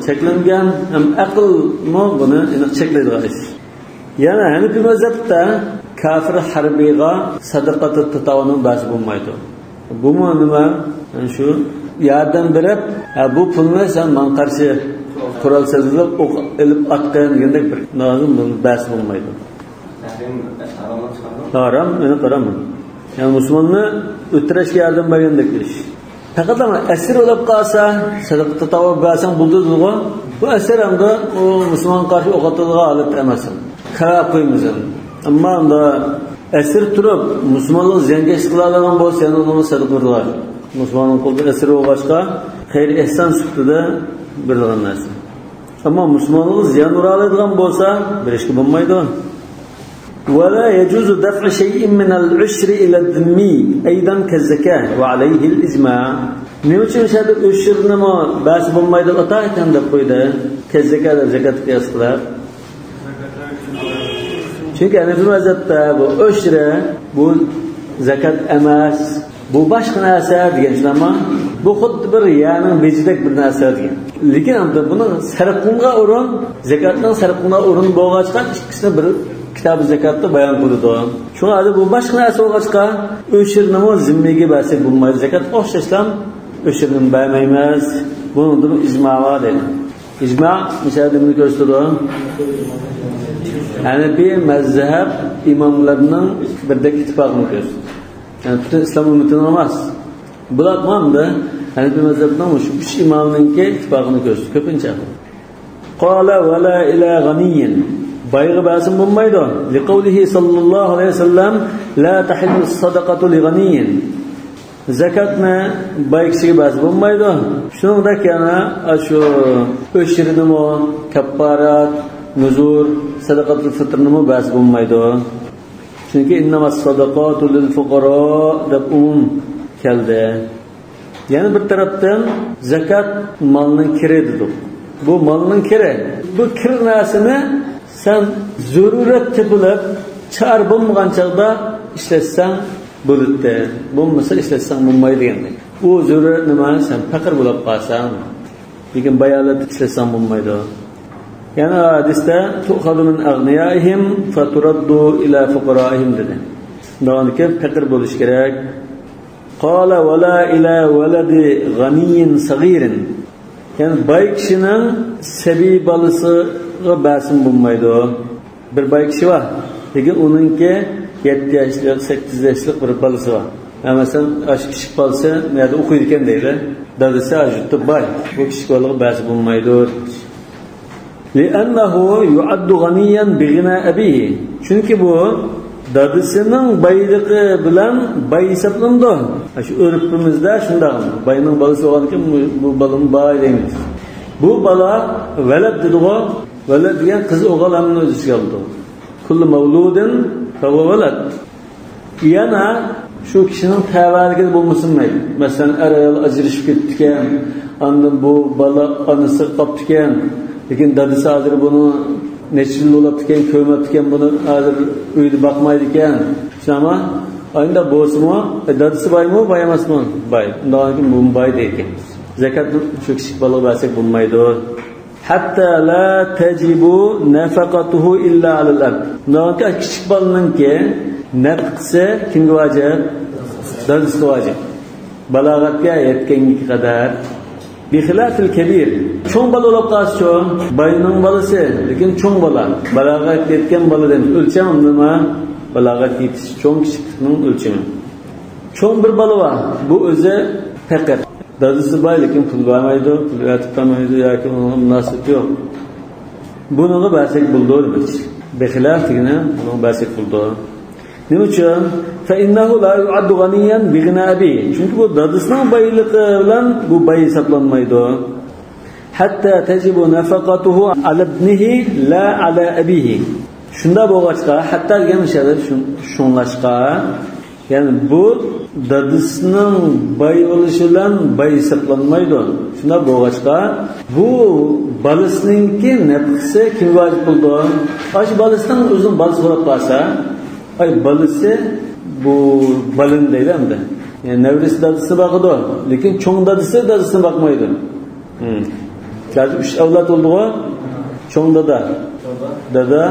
چەكلەنگەن، ھەم ئەقىلمۇ بۇنى ئېنىق چەكلەيدىغان ئىش. يەنە ھەنىپىي مەزھەپتە كافىر ھەربىيغا سەدىقەتۇت تەتەۋۋۇئنى بەرسە بولمايدۇ. بۇمۇ نېمە؟ يەنى شۇ ياردەم بېرىپ، ھە، بۇ پۇلنى سەن ماڭا قارشى قورال سېلىپ، ئوق ئېلىپ ئاتقىن دېگەندەك بىر نازۇم بۇنى بەرسە بولمايدۇ. ھارام، يەنى ھارام. يەنى مۇسۇلماننى ئۆلتۈرۈشكە ياردەم بەرگەندەك ئىش. پەقەت ئەمما ئەسىر ئۆلۈپ قالسا، سەدىقە تەتەۋۋۇ بەرسەڭ بولىدۇ دېدىغۇ. بۇ ئەسىر ئەمدى ئۇ مۇسۇلمانغا قارشى ئوق ئاتىدىغان ھالەتتە ئەمەس. كاۋاپ قويىمىز ئەمدى. ئەمما ئەمدى ئەسىر تۇرۇپ، مۇسۇلمانلارغا زىيانكەشلىك قىلالايدىغان بولسا، يەنە ئۇنىڭغا سەدىقە بېرىدىغان. مۇسۇلماننىڭ قولىدا ئەسىر بولغاچقا، خەير ئېھسان سۈپىتىدە بېرىدىغان نەرسە. ئەمما مۇسۇلمانلارغا زىيان ئۇرالايدىغان بولسا، بېرىشكە بولمايدۇ. ولا يجوز دفع شيء من العشر إلى الذمي أيضا كالزكاة وعليه الإجماع. نېمە ئۈچۈن شۇ يەردە ئۆشۈرنىمۇ بەرسە بولمايدۇ، ئاتا ئىكەن دەپ قويدى. كەززەكات، زاكاتقا قىياس قىلىپ. چۈنكى ھەنەفىي مەزھەپتە بۇ ئۆشرە، بۇ زاكات ئەمەس، بۇ باشقا نەرسە دېگەن، شۇنداقمۇ؟ بۇ خۇددى بىر يەرنىڭ بېجىدەك بىر نەرسە دېگەن. لېكىن ئەمدى بۇنىڭ سەرپ قىلىنغان ئورۇن، زاكاتنىڭ سەرپ قىلىنغان ئورنى بولغاچقا، ئىككىسىنى بىر كىتابى زاكاتتا بايان قىلىدۇ. شۇڭا ھازىر بۇ باشقا نەرسە بولغاچقا، ئۆشرىنىمۇ زىممىگە بەرسەك بولمايدۇ. زاكاتقا ئوخشاشلا ئۆشرىنىمۇ بەرمەيمىز. بۇنىڭدىمۇ ئىجما بار دەيدۇ. ئىجما مۇشۇ يەردە نېمىنى كۆرسىتىدۇ؟ ھەنەفىي مەزھەپ ئىماملىرىنىڭ بىردەك ئىتتىپاقىنى كۆرسىتىدۇ. يەنى پۈتۈن ئىسلام ئۈممىتىنىڭ ئەمەس. بۇلار ماندى ھەنەفىي مەزھەپنىڭ مۇشۇ ئۈچ ئىمامنىڭكى ئىتتىپاقىنى كۆرسىتىدۇ كۆپىنچە. قال ولا إلى غني. بايغا بەرسىمۇ بولمايدۇ. لقوله صلى الله عليه وسلم: لا تحل الصدقة لغني. زاكاتنى باي كىشىگە بەرسە بولمايدۇ. شۇنىڭدەك يەنە ئاشۇ ئۆشرىنىمۇ، كاپپارات، نۇزۇر، سەدەقەتۇل فىترنىمۇ بەرسە بولمايدۇ. چۈنكى إنما الصدقات للفقراء دەپ ئومۇم كەلدى. يەنە بىر تەرەپتىن زاكات مالنىڭ كىرى دېدۇق. بۇ مالنىڭ كىرى. بۇ كىر نەرسىنى سەن زۆرۈرەت تېپىلىپ، چارە بولمىغان چاغدا ئىشلەتسەڭ بولىدۇ. بولمىسا ئىشلەتسەڭ بولمايدۇ دېگەندەك. ئۇ زۆرۈرەت نېمە؟ سەن پەقىر بولۇپ قالساڭ. لېكىن باي ھالەتتە ئىشلەتسەڭ بولمايدۇ. يەنە ھەدىستە تؤخذ من أغنيائهم فترد إلى فقرائهم دېدى. داۋامىدىكى پەقىر بولۇش كېرەك. قال ولا إلى ولد غني صغير. يەنى باي كىشىنىڭ سەبىي بالىسىغا بەرسىمۇ بولمايدۇ. بىر باي كىشى بار، لېكىن ئۇنىڭكى يەتتە ياشلىق، سەككىز ياشلىق بىر بالىسى بار. ھە، مەسىلەن، ئاشۇ كىچىك بالىسى نەدە ئوقۇيدىكەن دەيلى. دادىسى ھە يۇرتتا باي. بۇ كىچىك بالىغا بەرسە بولمايدۇ. لأنه يعد غنيا بغنى أبيه. چۈنكى بۇ دادىسىنىڭ بايلىقى بىلەن باي ھېسابلىنىدۇ. شۇ ئۆرپىمىزدە شۇنداق. باينىڭ بالىسى بولغاندىكىن بۇ، بۇ بالىمۇ باي دەيمىز. بۇ بالا ۋەلەد دېدىغۇ. ۋەلەد دېگەن قىز ئوغۇل ھەممىنى ئۆز ئىچىگە ئالىدۇ. كل مولود فهو ولد. يەنە شۇ كىشىنىڭ تەۋەلىكىدە بولمىسۇن مەيلى. مەسىلەن، ئەر-ئايال ئاجرىشىپ كېتىپتىكەن، ئاندىن بۇ بالا ئانىسىغا قاپتىكەن، لېكىن دادىسى ھازىر بۇنى نەچچە يىل بولاپتىكەن، كۆرمەپتىكەن، بۇنى ھازىر ئۆيدە باقمايدىكەن. شۇنداقمۇ؟ ئانداق بولسىمۇ، ئە، دادىسى بايمۇ، باي ئەمەسمۇ؟ باي. ئۇنداقتىن بۇمۇ باي دەيدىكەن. زاكاتنى شۇ كىچىك بالىغا بەرسەك بولمايدۇ. حتى لا تجب نفقته إلا على الأب. كىچىك بالىنىڭكى نەپقىسى كىمگە ۋاجىپ؟ دادىسىغا ۋاجىپ. بالاغەتكە يەتكەنگە قەدەر. بخلاف الكبير. چوڭ بالا بولۇپ قالسىچۇ؟ باينىڭ بالىسى، لېكىن چوڭ بالا. بالاغەتكە يەتكەن بالىدىن ئۆلچەم نېمە؟ بالاغەتكە يېتىش، چوڭ كىچىكلىكنىڭ ئۆلچىمى. چوڭ بىر بالا بار. بۇ ئۆزى پەقىر. دادىسى باي، لېكىن پۇل بەرمەيدۇ، پۇل ئەۋەتىپ بەرمەيدۇ ياكى ئۇنىڭغا مۇناسىۋىتى يوق. بۇنىڭغا بەرسەك بولىدۇ دېمەكچى. بخلاف دېگىنى بۇنىڭغا بەرسەك بولىدۇ. نېمە ئۈچۈن؟ فإنه لا يعد غنيا بغنى أبيه. چۈنكى بۇ دادىسىنىڭ بايلىقى بىلەن بۇ باي ھېسابلانمايدۇ. حتى تجب نفقته على ابنه لا على أبيه. شۇنداق بولغاچقا، ھەتتا دېگەن مۇشۇ يەردە شۇ-، شۇڭلاشقا، يەنى بۇ دادىسىنىڭ باي بولۇشى بىلەن باي ھېسابلانمايدۇ. شۇنداق بولغاچقا، بۇ بالىسىنىڭكى نەپقىسى كىمگە ۋاجىپ بولىدۇ؟ ئاشۇ بالىسىنىڭ ئۆزىنىڭ بالىسى بولۇپ قالسا، ئاي بالىسى بۇ بالىنى دەيدۇ ئەمدى. يەنى نەۋرىسى دادىسىنى باقىدۇ، لېكىن چوڭ دادىسى دادىسىنى باقمايدۇ. ھىم. ھازىر ئۈچ ئەۋلاد بولدىغۇ؟ چوڭ دادا، دادا،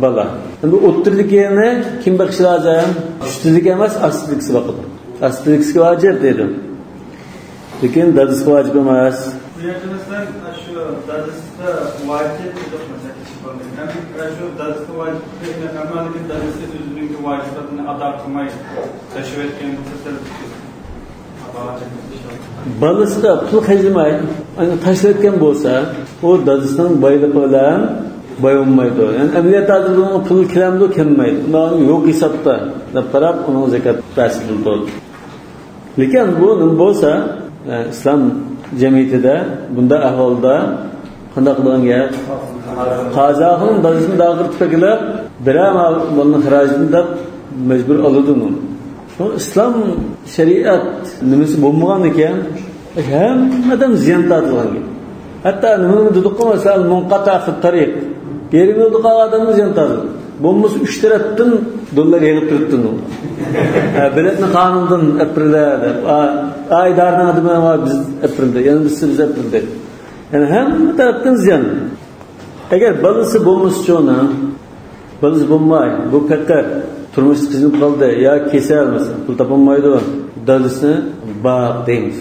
بالا. ئەمدى ئوتتۇرىدىكىنى كىم بېقىشى لازىم؟ ئۈستىدىكى ئەمەس، ئاستىدىكىسى باقىدۇ. ئاستىدىكىسىگە ۋاجىپ دەيدۇ. لېكىن دادىسىغا ۋاجىپ ئەمەس. بۇ يەردە مەسىلەن، شۇ دادىسىغا ۋاجىپ دېدۇق، مەسىلەن، كىچىك بالىنى. ھەم شۇ دادىسىغا ۋاجىپ دېگەن، ئەمما لېكىن دادىسى ئۆزىنىڭكى ۋاجىپلىرىنى ئادا قىلماي تاشلىۋەتكەن بولسا، بالىسىغا پۇل خەجلىمەي، ئانا تاشلىۋەتكەن بولسا، ئۇ دادىسىنىڭ بايلىقى بىلەن باي بولمايدۇ. يەنى ئەمەلىيەتتە ھازىر بۇنىڭ پۇلى كېلەمدۇ، كەلمەيدۇ. ئۇنىڭ يوق ھېسابتا دەپ قاراپ، ئۇنىڭ زاكات بەرسە بولىدۇ. لېكىن بۇ نېمە بولسا، ئە، ئىسلام جەمئىيىتىدە بۇنداق ئەھۋالدا قانداق قىلغان گەپ؟ قازاخۇنىڭ دادىسىنى داغا قىرتىپ ئەكېلىپ، بىرەر بالىنىڭ خىراجىتىنى دەپ مەجبۇر ئالىدۇ ئۇنى. شۇ ئىسلام شەرىئەت نېمىسى بولمىغان ئىكەن، ھەممىدىن زىيان تارتىدىغان گەپ. ھەتتا نېمە دېدۇققۇ، مەسىلەن، مۇنقەتە فىت تەرىق. يېرىم يولدا قالغان ئادەمدىن زىيان تارتىدۇ. بولمىسا ئۈچ تەرەپتىن دوللار يېغىپ تۇرۇپتۇ. ھە، بېلەتنى قانۇندىن ئەپرىلە دەپ. ئا، ئا، ئىدارىنىڭ ئادىمى بار، بىز ئەپرىلدى. يەنە بىرسى بىز ئەپرىلدى. يەنى ھەممە تەرەپتىن زىيان. ئەگەر بالىسى بولمىسىچۇ ئۇنىڭ، بالىسى بولماي، بۇ پېقىر، تۇرمۇشتا قىينىلىپ قالدى ياكى كېسەل، مەسىلەن، پۇل تاپالمايدۇ، دادىسىنى باق دەيمىز.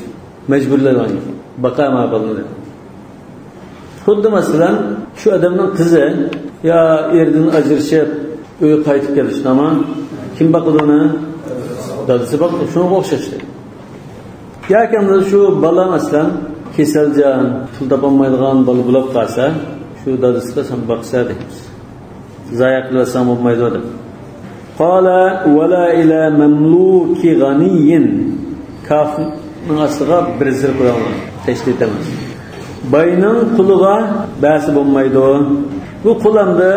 مەجبۇرلايدىغان گەپ. باقاي مانا بالىنى دەپ. خۇددى مەسىلەن، شۇ ئادەمنىڭ قىزى يا ئېرىدىن ئاجرىشىپ، ئۆيگە قايتىپ كېلىشتىما، كىم باقىدۇ ئۇنى؟ دادىسى باقىدۇ. شۇنىڭغا ئوخشاشتى. ياكى بولمىسا شۇ بالا، مەسىلەن، كېسەلجان، پۇل تاپالمايدىغان بالا بولۇپ قالسا، شۇ دادىسىغا سەن باقسا دەيمىز. زايە قىلىۋەتسەڭ بولمايدۇ دەپ. قال ولا إلى مملوك غني. كاپنىڭ ئاستىغا بىر زېر قويۇڭلار. تەشدىد ئەمەس. باينىڭ قۇلىغا بەرسە بولمايدۇ. بۇ قۇل ئەمدى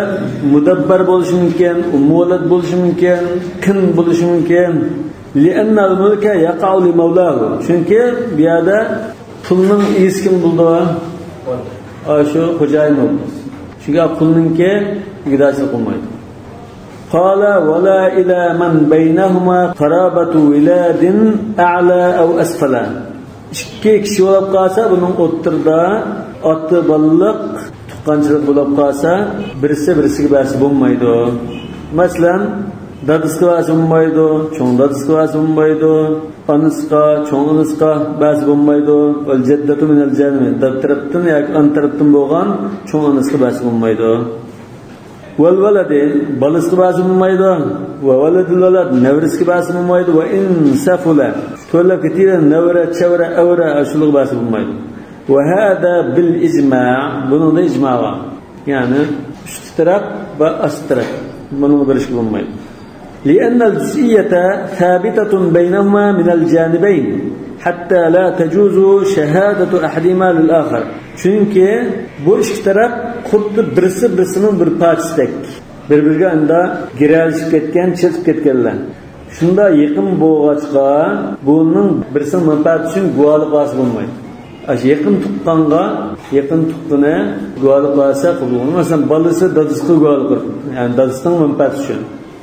مۇدەببەر بولۇشى مۇمكىن، ئۇممۇۋەلەد بولۇشى مۇمكىن، قىن بولۇشى مۇمكىن. لأن الملك يقع لمولاه. چۈنكى بۇ يەردە پۇلنىڭ ئىگىسى كىم بولىدۇ؟ ئاشۇ خوجايىن بولىدۇ. چۈنكى پۇلنىڭكى ئىگىدارچىلىق بولمايدۇ. قال ولا إلى من بينهما قرابة ولاد أعلى أو أسفل. ئىككى كىشى بولۇپ قالسا، بۇنىڭ ئوتتۇرىدا ئاتا بالىلىق تۇغقانچىلىق بولۇپ قالسا، بىرسى بىرسىگە بەرسە بولمايدۇ. مەسىلەن، دادىسىغا بەرسە بولمايدۇ، چوڭ دادىسىغا بەرسە بولمايدۇ، ئانىسىغا، چوڭ ئانىسىغا بەرسە بولمايدۇ. والجدة من الجانبين. دادا تەرەپتىن ياكى ئانا تەرەپتىن بولغان چوڭ ئانىسىغا بەرسە بولمايدۇ. والولد، بالىسىغا بەرسە بولمايدۇ. وولد الولد، نەۋرىسىگە بەرسە بولمايدۇ. وإن سفل، تۆۋەنلەپ كېتىۋېرىدۇ، نەۋرە، چەۋرە، ئەۋرە، ئاشۇلارغا بەرسە بولمايدۇ. وهذا بالإجماع، بۇنىڭدا ئىجما بار. يەنى ئۈستى تەرەپ ۋە ئاستى تەرەپ، بۇنىڭغا بېرىشكە بولمايدۇ. لأن الجزئية ثابتة بينهما من الجانبين حتى لا تجوز شهادة أحدهما للآخر. چۈنكى بۇ ئىككى تەرەپ خۇددى بىرسى بىرسىنىڭ بىر پارچىسىدەك. بىر-بىرىگە ئاندا گىرەلىشىپ كەتكەن، چېتىپ كەتكەنلەر. شۇنداق يېقىن بولغاچقا، بۇنىڭ بىرسىنىڭ مەنپەئەتى ئۈچۈن گۇۋاھلىق بەرسە بولمايدۇ. ئاشۇ يېقىن تۇغقانغا، يېقىن تۇغقىنى گۇۋاھلىق بەرسە قوبۇل قىلىنىدۇ. مەسىلەن، بالىسى دادىسىغا گۇۋاھلىق بېرىدۇ. يەنى دادىسىنىڭ مەنپەئەتى ئۈچۈن.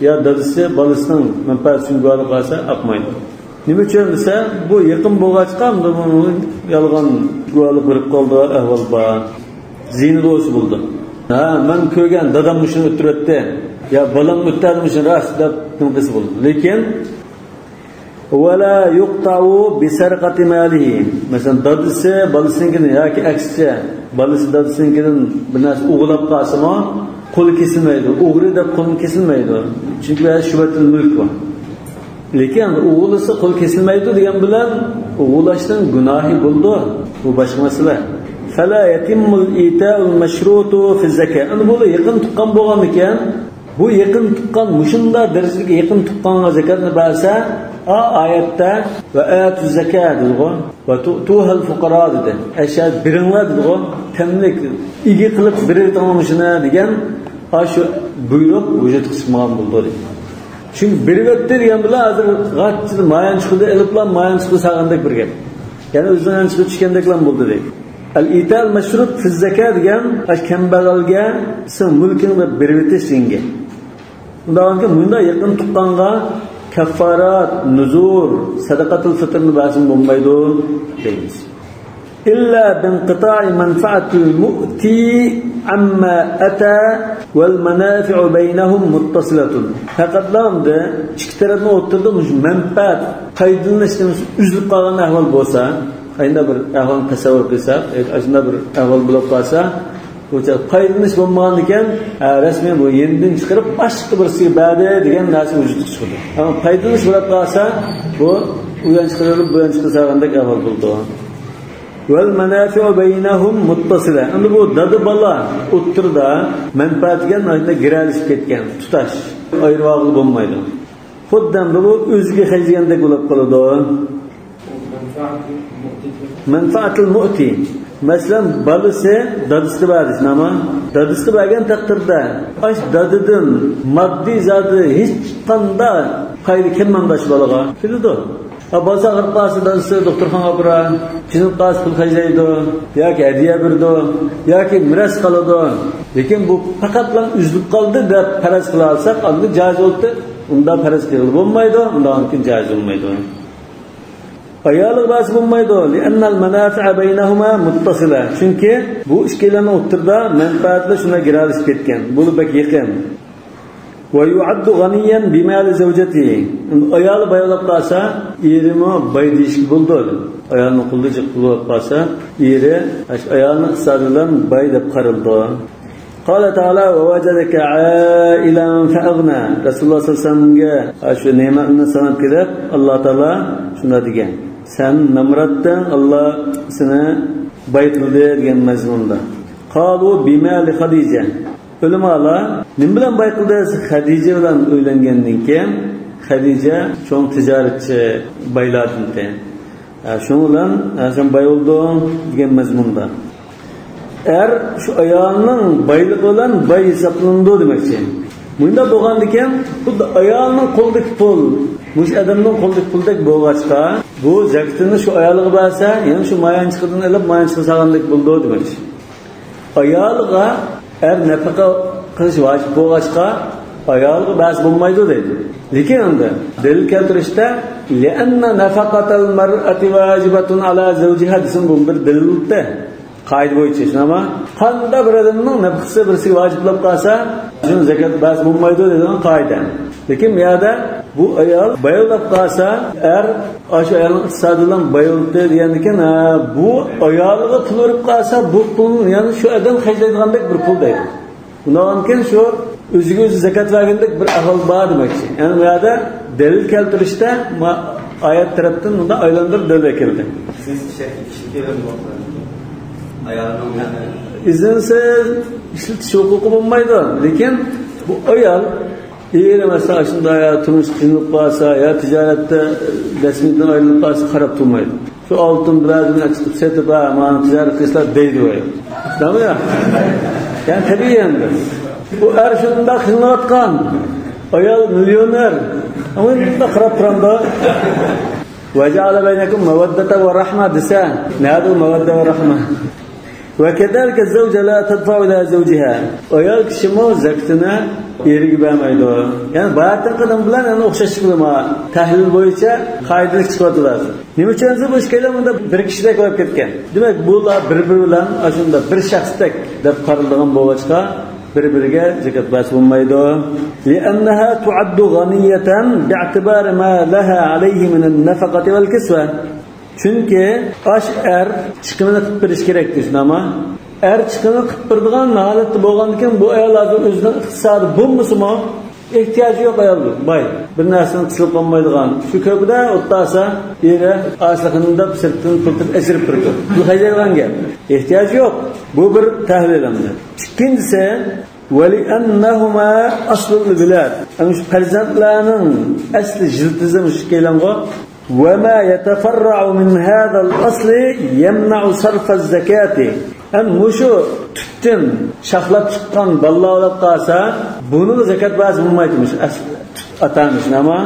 يا دادىسى بالىسىنىڭ مەنپەئەتى ئۈچۈن گۇۋاھلىق بەرسە ئاقمايدۇ. نېمە ئۈچۈن دېسە، بۇ يېقىن بولغاچقا، بۇ يالغان گۇۋاھلىق بېرىپ قالىدىغان ئەھۋال بار. زىنا بولسا بولىدۇ. ھە، مەن كۆرگەن، دادام مۇشۇنى ئۆتتۈرۈۋەتتى. يا بالام ئۆتتۈردى مۇشۇنى راست دەپ نېمە قىلسا بولىدۇ. لېكىن ولا يقطع بسرقة ماله. مەسىلەن، دادىسى بالىسىنىڭكىدىن ياكى ئەكسىچە، بالىسى دادىسىنىڭكىدىن بىر نەرسە ئوغرىلاپ قالسىمۇ، قولى كېسىلمەيدۇ. ئوغرى دەپ قولى كېسىلمەيدۇ. چۈنكى بۇ يەردە شۇبھەتۇل مۈلك بار. لېكىن ئوغرىلىسا قول كېسىلمەيدۇ دېگەن بىلەن ئوغرىلاشنىڭ گۇناھى بولىدۇ. بۇ باشقا مەسىلە. فلا يتم الإيتاء المشروط في الزكاة. ئەمدى بۇ يېقىن تۇغقان بولغاندىكىن، بۇ يېقىن تۇغقان، مۇشۇنداق دەرىجىدىكى يېقىن تۇغقانغا زاكاتنى بەرسە، ئا، ئايەتتە، وآتوا الزكاة دېدىغۇ، وتؤتوها الفقراء دېدى. ئەشيا بېرىڭلار دېدىغۇ، تەملىك، ئىگە قىلىپ بېرىۋېتىڭلار مۇشۇنى دېگەن، ئاشۇ بۇيرۇق ۋۇجۇدقا چىقمىغان بولىدۇ دېدى. چۈنكى بېرىۋەتتى دېگەن بىلەن ھازىر غاچچىدا مايان چىقىدۇ، ئېلىپلا مايان چىقىدۇ سالغاندەك بىر گەپ. يەنى ئۆزىنىڭ يان چىقىدۇ چۈشكەندەكلا بولدى دېدى. الإيتاء المشروط في الزكاة دېگەن ئاشۇ كەمبەغەلگە سېنىڭ مۈلكۈڭنى بېرىۋېتىش دېگەن گەپ. ئۇنداق بولغانكىن، مۇنداق يېقىن تۇغقانغا كەففارات، نۇزۇر، سەدەقەتۇل فىتىرنى بەرسىمۇ بولمايدۇ دەيمىز. إلا بانقطاع منفعة المؤتي عما أتى والمنافع بينهم متصلة. پەقەتلا ئەمدى ئىككى تەرەپنىڭ ئوتتۇرىدا مۇشۇ مەنپەئەت، پايدىلىنىش نېمىسى ئۈزۈلۈپ قالغان ئەھۋال بولسا، ئاشۇنداق بىر ئەھۋالنى تەسەۋۋۇر قىلساق، ئاشۇنداق بىر ئەھۋال بولۇپ قالسا، بۇ پايدىلىنىش بولمىغاندىكىن، ھە، رەسمىي بۇ يېنىدىن چىقىرىپ باشقا بىرسىگە بەردى دېگەن نەرسە ۋۇجۇدقا چىقىدۇ. ئەمما پايدىلىنىش بولۇپ قالسا، بۇ ئۇ يان چىقىرىۋېلىپ بۇ يان چىقىرسا دېگەندەك ئەھۋال بولىدۇ. والمنافع بينهم متصلة. ئەمدى بۇ دادا بالا ئوتتۇرىدا مەنپەئەت دېگەن گىرەلىشىپ كەتكەن، تۇتاش، ئايرىۋالغىلى بولمايدۇ. خۇددى ئەمدى بۇ ئۆزىگە خەجلىگەندەك بولۇپ قالىدۇ. مەنپەئەتۇل مۇئتى. مەسىلەن، بالىسى دادىسىغا بەردى، شۇنداقمۇ؟ دادىسىغا بەرگەن تەقدىردە، ئاش دادىدىن ماددىي زادى ھېچقانداق پايدا كەلمەمدۇ ئاش بالىغا؟ كېلىدۇ. ھا، بالىسى ئاغرىپ قالسا، دادىسى دوختۇرخانىغا ئاپىرار، قىينىلىپ قالسا پۇل خەجلەيدۇ، ياكى ھەدىيە بېرىدۇ، ياكى مىراس قالىدۇ. لېكىن بۇ پەقەتلا ئۈزۈلۈپ قالدى دەپ پەرەز قىلالىساق، ئاندىن جائىز بولدى. ئۇنداق پەرەز قىلغىلى بولمايدۇ، ئۇنداق جائىز بولمايدۇ. ئايالىغا بەرسە بولمايدۇ. لأن المنافع بينهما متصلة. چۈنكى بۇ ئىككىلەننىڭ ئوتتۇرىدا مەنپەئەتلەر شۇنداق گىرەلىشىپ كەتكەن. بۇلار بەك يېقىن. ويعد غنيا بمال زوجته. ئايالى باي بولۇپ قالسا، ئېرىمۇ باي دېيىشكە بولىدۇ. ئايالنىڭ قولىدا جىق پۇل بولۇپ قالسا، ئېرى ئايالنىڭ ئىقتىسادى بىلەن باي دەپ قارىلىدۇ. قال تعالى: ووجدك عائلا فأغنى. رەسۇلۇللاھ سەللەللاھۇ ئەلەيھى ۋەسەللەمگە شۇ نېمەتنى ساناپ كېلىپ، ئاللاھ تائالا شۇنداق دېگەن: سەن نامراتتىڭ، ئاللاھ سېنى باي قىلدى دېگەن مەزمۇندا. قالوا بمال خديجة. ئۆلىمالار نېمە بىلەن باي قىلدى؟ خەدىجە بىلەن ئۆيلەنگەندىن كېيىن، خەدىجە چوڭ تىجارەتچى بايلاردىن ئىدى. ھە، شۇنىڭ بىلەن، ھە، سەن باي بولدۇڭ دېگەن مەزمۇندا. ئەر شۇ ئايالنىڭ بايلىقى بىلەن باي ھېسابلىنىدۇ دېمەكچى. مۇنداق بولغاندىكىن، خۇددى ئايالنىڭ قولىدىكى پۇل مۇشۇ ئادەمنىڭ قولىدىكى پۇلدەك بولغاچقا، بۇ زەكىتىنى شۇ ئايالىغا بەرسە، يەنى شۇ مايانچىقىدىن ئېلىپ مايانچىقىغا سالغاندەك بولىدۇ دېمەكچى. ئايالىغا ئەر نەپىقە قىلىش ۋاجىپ بولغاچقا، ئايالىغا بەرسە بولمايدۇ دەيدۇ. لېكىن ئەمدى دەلىل كەلتۈرۈشتە، لأن نفقة المرأة واجبة على زوجها دېسىمۇ بۇ بىر دەلىل بولدى. قائىدە بويىچە، شۇنداقمۇ؟ قانداق بىر ئادەمنىڭ نەپىقىسى بىرسىگە ۋاجىپ بولۇپ قالسا، شۇنى زەكات بەرسە بولمايدۇ دەيدىغان قائىدە. لېكىن بۇ يەردە بۇ ئايال باي بولۇپ قالسا، ئەر ئاشۇ ئايالنىڭ ئىقتىسادى بىلەن باي بولدى دېگەندىكىن، ھە، بۇ ئايالىغا پۇل بېرىپ قالسا، بۇ پۇلنى يەنە شۇ ئادەم خەجلەيدىغاندەك بىر پۇل دەيدۇ. ئۇنداقكەن شۇ ئۆزىگە ئۆزى زەكات بەرگەندەك بىر ئەھۋال بار دېمەكچى. يەنى بۇ يەردە دەلىل كەلتۈرۈشتە ما-، ئايەت تەرەپتىن مۇنداق ئايلاندۇرۇپ دەلىل ئەكەلدى. ئىزىنسىز ئىشلىتىش ھوقۇقى بولمايدۇ. لېكىن بۇ ئايال ئېرى مەسىلەن، شۇنداق يا تۇرمۇش قىينىلىپ قالسا، يا تىجارەتتە رەسمىيەتتىن ئايرىلىپ قالسا، قاراپ تۇرمايدۇ. شۇ ئالتۇن بىرەرنى چىقىپ سېتىپ، ھە، مانا تىجارەت قىلسىلا دەيدۇ. شۇنداقمۇ يا؟ يەنى تەبىئىي ئەمدى. بۇ ئەر شۇنداق قىينىلىۋاتقان. ئايال مىليونېر. ئەمما بۇنداق قاراپ تۇرامدا. وجعل بينكم مودة ورحمة دېسە، نەدە ئۇ مەۋەددە ۋە رەھمە؟ وكذلك الزوجة لا تدفع إلى زوجها. ئايال كىشىمۇ زەكىتىنى ئېرىگە بەرمەيدۇ. يەنى باياتىنقى نېمە بىلەن يەنە ئوخشاش، تەھلىل بويىچە قائىدىلىك چىقىۋاتىدۇ ھازىر. نېمە ئۈچۈن دېسە، بۇ ئىككىلەن مۇنداق بىر كىشىدەك بولۇپ كەتكەن. دېمەك، بۇلار بىر-بىرى بىلەن ئاشۇنداق بىر شەخستەك دەپ قارىلىدىغان بولغاچقا، بىر-بىرىگە زەكات بەرسە بولمايدۇ. لأنها تعد غنية باعتبار ما لها عليه من النفقة والكسوة. چۈنكى ئاش ئەر چىقىمىنى قىلىپ بېرىش كېرەك دېسىنەما. ئەر چىقىمىنى قىلىپ بېرىدىغان ھالەتتە بولغاندىكىن، بۇ ئايال ھازىر ئۆزىنىڭ ئىقتىسادى بولمىسىمۇ، ئېھتىياجى يوق ئايال، باي. بىر نەرسىنى قىسىلىپ قالمايدىغان. شۇ كۆپىدە ئولتۇرسا، ئېرى ئاچلىقىنى دەپ سىرتتىن پۇل تېپىپ ئەكىرىپ بېرىدۇ. پۇل خەجلەيدىغان گەپ. ئېھتىياجى يوق. بۇ بىر تەھلىل ئەمدى. ئىككىنچىسى، ولأنهما أصل الولادة. ئەنە شۇ پەرزەنتلەرنىڭ ئەسلى يىلتىزى مۇشۇ ئىككىيلەنغۇ. وما يتفرع من هذا الأصل يمنع صرف الزكاة. ئەنە مۇشۇ تۈپتىن شاخلاپ چىققان بالىلار بولۇپ قالسا، بۇنىڭغا زەكات بەرسە بولمايدۇ، مۇشۇ ئەسلى ئاتا-ئانىسى، ئەمما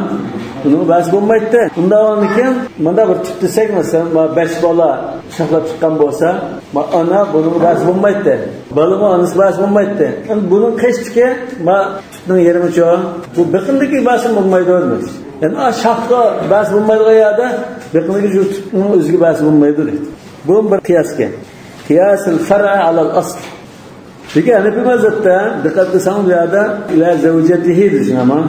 بۇنىڭغا بەرسە بولمايدۇ. ئۇنداق بولغاندىكىن، مۇنداق بىر تۈپ دېسەك، مەسىلەن، ما بەش بالا شاخلاپ چىققان بولسا، ما ئانا بۇنىڭغا بەرسە بولمايدۇ. بالىمۇ ئانىسىغا بەرسە بولمايدۇ. ئەمما بۇنىڭ قېشىدىكى، ما تۈپنىڭ يېرىمىچۇ، بۇ بېقىندىكى بەرسە بولمايدۇ دېمەكچى. يەنى ئا شاخقا بەرسە بولمايدىغان يەردە بېقىندىكى شۇ تۈپنىڭ ئۆزىگە بەرسە بولمايدۇ دەيدۇ. بۇ بىر قىياس ئىكەن. قىياسۇل فەرئى ئەلەل ئەسل. لېكىن ھەنەفىي مەزھەپتە دىققەت قىلساڭ، بۇ يەردە ئىلە زەۋجەتىھى دېسىڭ، ئەمما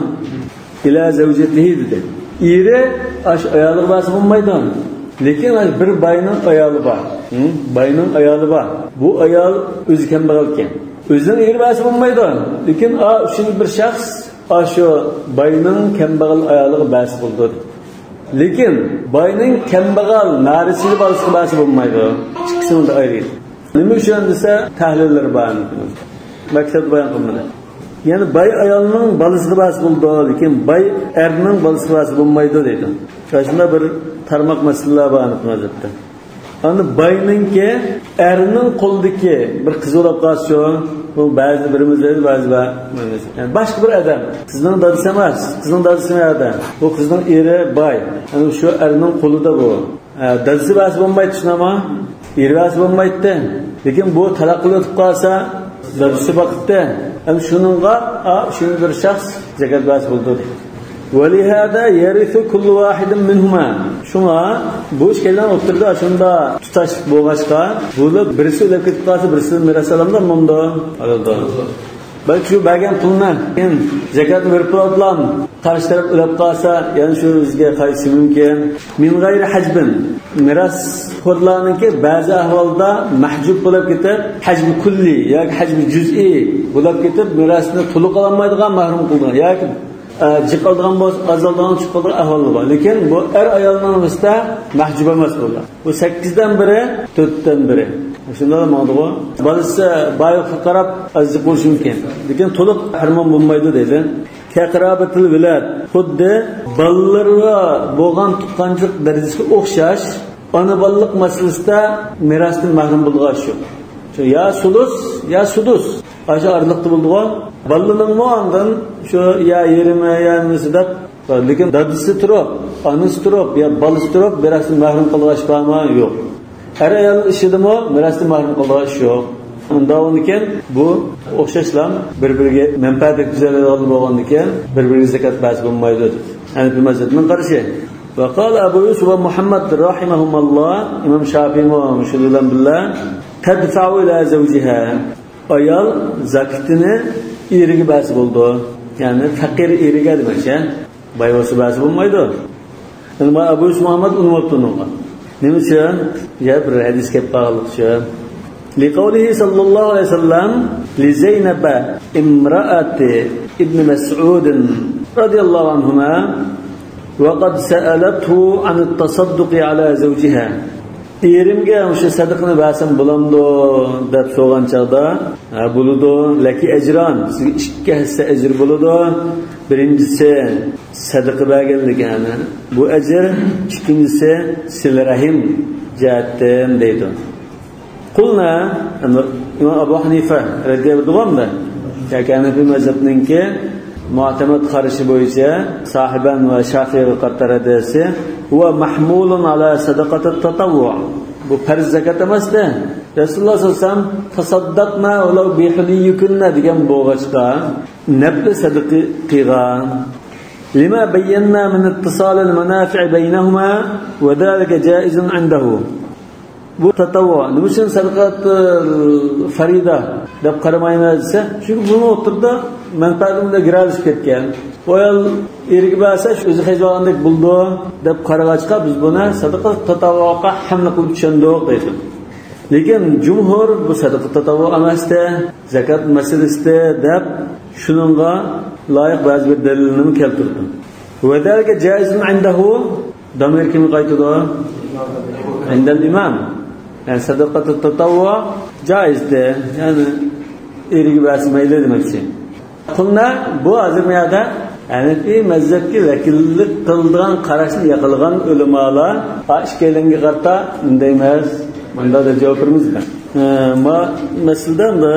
ئىلە زەۋجەتىھى دېدى. ئېرى ئاش ئايالىغا بەرسە بولمايدۇ. لېكىن ئاش بىر باينىڭ ئايالى بار. ھە؟ باينىڭ ئايالى بار. بۇ ئايال ئۆزى كەمبەغەل ئىكەن. ئۆزىنىڭ ئېرى بەرسە بولمايدۇ. لېكىن ئا ئۈچىنچى بىر شەخس ئاشۇ باينىڭ كەمبەغەل ئايالىغا بەرسە بولىدۇ. لېكىن باينىڭ كەمبەغەل نارەسىدە بالىسىغا بەرسە بولمايدۇ. ئىككىسىنىڭ ئايرى. نېمە ئۈچۈن دېسە، تەھلىللىرى بار. مەكتەپتە بايان قىلمىدى. يەنى باي ئايالنىڭ بالىسىغا بەرسە بولىدۇ، لېكىن باي ئەرنىڭ بالىسىغا بەرسە بولمايدۇ دەيدۇ. شۇنداق بىر تارماق مەسىلىلەر بار مەزھەپتە. ئەمدى باينىڭكى، ئەرنىڭ قولىدىكى بىر قىز بولاپ قالسىچۇ؟ بۇ بەزى بىرىمىز دەيدۇ، بەزى بار. يەنى باشقا بىر ئادەم. قىزنىڭ دادىسى ئەمەس، قىزنىڭ دادىسى نەدە؟ بۇ قىزنىڭ ئېرى باي. يەنى شۇ ئەرنىڭ قولىدا بۇ. ئە، دادىسى بەرسە بولمايتتى، شۇنداقمۇ؟ ئېرى بەرسە بولمايتتى. لېكىن بۇ تالاق قىلىۋېتىپ قالسا، دادىسى باقىتتى. ئەمدى شۇنىڭغا، ئا، شۇنى بىر شەخس زاكات بەرسە بولىدۇ دەيدۇ. ولهذا يرث كل واحد منهما. شۇڭا بۇ ئىككىلەن ئوتتۇرىدا شۇنداق تۇتاش بولغاچقا، بۇلار بىرسى ئۆلۈپ كېتىپ قالسا، بىرسىدىن مىراس ئالامدۇ، ئالامدۇ؟ ئالىدۇ. بەلكى شۇ بەرگەن پۇلنى كېيىن زاكاتنى بېرىپ بولۇپلا قارشى تەرەپ ئۆلۈپ قالسا، يەنە شۇ بىزگە قايتىشى مۇمكىن. من غير حجب. مىراسخورلارنىڭكى بەزى ئەھۋالدا مەھجۇب بولۇپ كېتىپ، ھەجبى كۈللىي ياكى ھەجبى جۈزئىي بولۇپ كېتىپ، مىراسنى تولۇق ئالالمايدىغان، مەھرۇم قىلىدىغان ياكى، ئە، جىق ئالىدىغان بولسا، ئاز ئالىدىغان، چىق قالىدىغان ئەھۋاللار بار. لېكىن بۇ ئەر ئايالنىڭ ئارىسىدا مەھجۇب ئەمەس بۇلار. بۇ سەككىزدىن بىرى، تۆتتىن بىرى. شۇنداق ماڭىدىغۇ. بالىسى بايلىققا قاراپ ئازراق بولۇشى مۇمكىن. لېكىن تولۇق ھەرمان بولمايدۇ دەيدۇ. كقرابة الولد. خۇددى بالىلىرىغا بولغان تۇغقانچىلىق دەرىجىسىگە ئوخشاش، ئانا بالىلىق مەسىلىسىدە مىراستىن مەھرۇم بولىدىغان شۇ. شۇ يا سۇلۇس، يا سۇدۇس. ئاشۇ ئارىلىقتا بولىدىغۇ. بالىنىڭمۇ ئاندىن شۇ يا يېرىمى، يا نېمىسى دەپ، لېكىن دادىسى تۇرۇپ، ئانىسى تۇرۇپ، يا بالىسى تۇرۇپ، مىراستىن مەھرۇم قىلىدىغان ئىش بارمۇ؟ يوق. ئەر ئايال ئىشىدىمۇ مىراستىن مەھرۇم قىلىدىغان ئىش يوق. ئۇنداق بولغاندىكىن بۇ ئوخشاشلا بىر-بىرىگە مەنپەئەت يەتكۈزەلەيدىغان بولغاندىكىن بىر-بىرىگە زاكات بەرسە بولمايدۇ دېدى. ھەنەفىي مەزھەپنىڭ قارىشى. وقال أبو يوسف ومحمد رحمهما الله، ئىمام شافىئىمۇ شۇ بىلەن بىللە، تدفع إلى زوجها. ئايال زاكىتىنى ئېرىگە بەرسە بولىدۇ. يەنى پەقىر ئېرىگە دېمەكچى. باي بولسا بەرسە بولمايدۇ. يەنى ئەبۇ يۈسۈپ مۇھەممەد ئۇنىماپتۇ ئۇنىڭغا. نېمە ئۈچۈن؟ يا بىر ھەدىس كەپ قالغانلىقى ئۈچۈن. لقوله صلى الله عليه وسلم لزينب امرأة ابن مسعود رضي الله عنهما وقد سألته عن التصدق على زوجها. ئېرىمگە مۇشۇ سەدىقىنى بەرسەم بولامدۇ دەپ سورىغان چاغدا، ھە، بولىدۇ، لەكى ئەجران، سىزگە ئىككى ھەسسە ئەجىر بولىدۇ. بىرىنچىسى سەدىقە بەرگەنلىكى، يەنى بۇ ئەجىر، ئىككىنچىسى سىلە رەھىم جەھەتتىن دەيدۇ. قۇلنا، يەنى ئىمام ئەبۇ ھەنىفە رەزىيەللاھۇ ئەنھۇ ياكى ھەنەفىي مەزھەپنىڭكى مۇئتەمەد قارىشى بويىچە ساھىبەن ۋە شافىئىغا قارىتا رەددىيەسى، ھۇۋە مەھمۇلۇن ئالا سەدەقەتىت تەتەۋۋۇ. بۇ پەرز زاكات ئەمەستە. رەسۇلۇللاھ سەللەللاھۇ ئەلەيھى ۋەسەللەم تەسەددەقنا ۋەلەۋ بىھۇلىييىكۇننە دېگەن بولغاچقا، نەپلى سەدىقە قىلغان. لما بينا من اتصال المنافع بينهما وذلك جائز عنده. بۇ تەتەۋۋۇ. نېمە ئۈچۈن سەدىقەتۇل فەرىدە دەپ قارىمايمىز دېسە، چۈنكى بۇنىڭ ئوتتۇرىدا مەنپەئەتىمىز گىرەلىشىپ كەتكەن. بۇ ئايال ئېرىگە بەرسە، ئۆزى خەجلىۋالغاندەك بولىدۇ دەپ قارىغاچقا، بىز بۇنى سەدىقەتۇت تەتەۋۋۇغا ھەملە قىلىپ چۈشەندۇق دەيدۇ. لېكىن جۇمھۇر بۇ سەدىقەتۇت تەتەۋۋۇ ئەمەستە، زاكات مەسىلىسىدە دەپ شۇنىڭغا لايىق بەزى بىر دەلىلنىمۇ كەلتۈردى. ۋەزالىكە جائىزۇن ئىندەھۇ، دامىر كىمگە قايتىدۇ؟ ئىندەل ئىمام. يەنى سەدىقەتۇت تەتەۋۋۇ جائىزدە، يەنى ئېرىگە بەرسە مەيلى دېمەكچى. قۇلنا، بۇ ھازىر بۇ يەردە ھەنەفىي مەزھەپكە ۋەكىللىك قىلىدىغان قاراشنى ياقلىغان ئۆلىمالار، ئا، ئىككىيلەنگە قارىتا مۇنداق ئەمەس، مۇنداق دەپ جاۋاب بېرىمىز. ئە، ما، مەسىلىدە بۇ،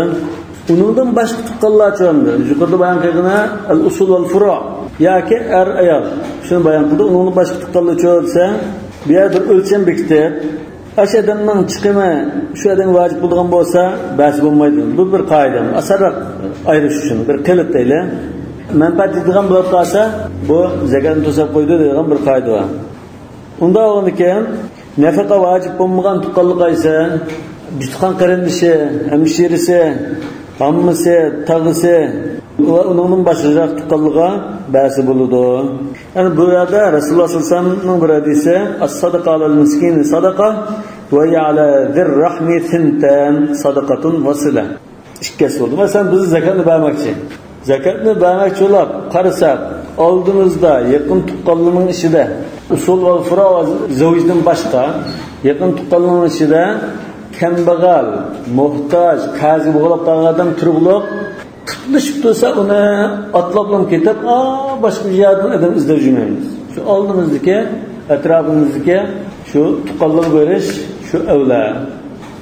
ئۇنىڭدىن باشقا تۇغقانلارچۇ ئەمدى؟ يۇقىرىدا بايان قىلغىنى ئەل ئۇسۇل ۋەل فۇرۇ ياكى ئەر ئايال. شۇنى بايان قىلدى. ئۇنىڭدىن باشقا تۇغقانلارچۇ دېسە، بۇ يەردە بىر ئۆلچەم بېكىتىپ، ئاشۇ ئادەمنىڭ چىقىمى شۇ ئادەمگە ۋاجىپ بولىدىغان بولسا، بەرسە بولمايدۇ. بۇ بىر قائىدە. ئاسانراق ئايرىش ئۈچۈن بىر قېلىپ دەيلى. مەنپەئەت يېتىدىغان بولۇپ قالسا، بۇ زاكاتنى توساپ قويىدۇ دەيدىغان بىر قائىدە بار. ئۇنداق بولغاندىكىن، نەپەقە ۋاجىپ بولمىغان تۇغقانلىقى قايسى؟ تۇغقان قېرىندىشى، ھەمشىرىسى، ئاممىسى، تاغىسى ۋە ئۇنىڭدىن باشقىراق تۇغقانلىقىغا بەرسە بولىدۇ. يەنى بۇ يەردە رەسۇلۇللاھ سەللەللاھۇ ئەلەيھى ۋەسەللەمنىڭ بىر ھەدىسى، ئەسسەدەقە ئەلەل مىسكىنى سەدەقە ۋە ئەلە زىر رەھمى سىنتان سەدەقەتۇن ۋە سىلە. ئىككىسى بولدى. مەسىلەن، بىز زاكاتنى بەرمەكچى. زاكاتنى بەرمەكچى بولۇپ قارىساق، ئالدىمىزدا يېقىن تۇغقانلىرىنىڭ ئىچىدە ئۇسۇل ۋە فۇرۇ زەۋجدىن باشقا يېقىن تۇغقانلىرىنىڭ ئىچىدە كەمبەغەل، موھتاج، قەرزگە بوغۇلۇپ قالغان ئادەم تۇرۇقلۇق قىپلىشىپ تۇرسا، ئۇنى ئاتلاپلا كېتىپ، ئا، باشقا بىر يەردىن ئادەم ئىزدەپ يۈرمەيمىز. شۇ ئالدىمىزدىكى، ئەتراپىمىزدىكى شۇ تۇغقانلىرىغا بېرىش، شۇ ئەۋلە.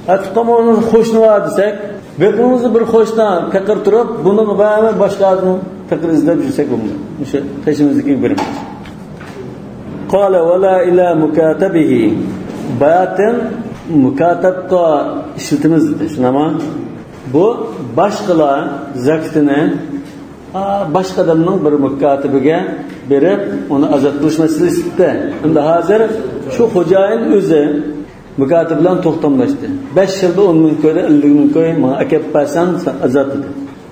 ھە، تۇغقان بولمىسا قوشنا بار دېسەك، بېقىنىمىزدا بىر قوشنا پېقىر تۇرۇپ، بۇنىڭغا بەرمەي باشقا ئادەمنىڭ پېقىر ئىزدەپ يۈرسەك بولمايدۇ. مۇشۇ قېشىمىزدىكىگە بېرىمىز. قال ولا إلى مكاتبه. باياتىن مۇكاتەبقا ئىشلىتىمىز دېدى، شۇنداقمۇ؟ بۇ باشقىلار زاكىتىنى، ئا، باشقا ئادەمنىڭ بىر مۇكاتىبىگە بېرىپ، ئۇنى ئازاد قىلىش مەسىلىسى ئىشلىتتى. ئەمدى ھازىر شۇ خوجايىن ئۆزى مۇكاتىب بىلەن توختاملاشتى. بەش يىلدا ئون مىڭ كويدا ئەللىك مىڭ كوي ماڭا ئەكەپ بەرسەڭ، سەن ئازاد دېدى.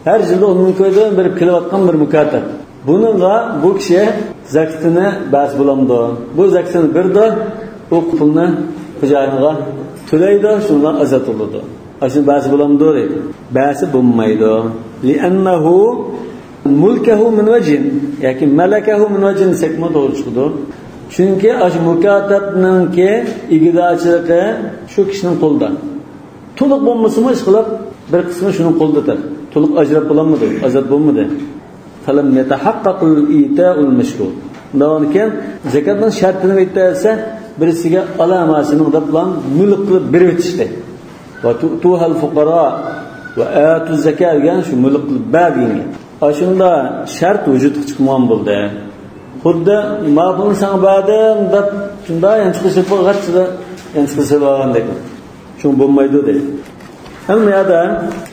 ھەر يىلدا ئون مىڭ كويدىن بېرىپ كېلىۋاتقان بىر مۇكاتىب. بۇنىڭغا بۇ كىشى زاكىتىنى بەرسە بولامدۇ؟ بۇ زاكىتىنى بېرىدۇ، ئۇ پۇلنى خوجايىنغا تۆلەيدۇ، شۇنىڭ بىلەن ئازاد بولىدۇ. ئاشۇنى بەرسە بولامدۇ دەيدۇ. بەرسە بولمايدۇ. لأنه ملكه من وجه ياكى ملكه من وجه دېسەكمۇ توغرا چىقىدۇ. چۈنكى ئاشۇ مۇكاتەبنىڭكى ئىگىدارچىلىقى شۇ كىشىنىڭ قولىدا. تولۇق بولمىسىمۇ، ئىشقىلىپ، بىر قىسمى شۇنىڭ قولىدا تۇر. تولۇق ئاجراپ بولالمىدى، ئازاد بولمىدى. فلم يتحقق الإيتاء المشروط. ئۇنداقكەن، زاكاتنىڭ شەرتىنى ئېيتىپ بەرسە، بىرسىگە ئالا ماسىنىڭ دەپ بىلەن مۈلۈك قىلىپ بېرىپ ئۆتۈشتى. وتؤتوها الفقراء وآتوا الزكاة دېگەن شۇ مۈلۈك قىلىپ بەر دېگەن گەپ. ئاشۇنداق شەرت ۋۇجۇدقا چىقمىغان بولدى. خۇددى ما پۇلنى ساڭا بەردىم دەپ شۇنداق يانچۇققا سېلىپ قويغاچ، يانچۇققا سېلىپ ئالغاندەك. شۇ بولمايدۇ دەيدۇ. ئەمما يەردە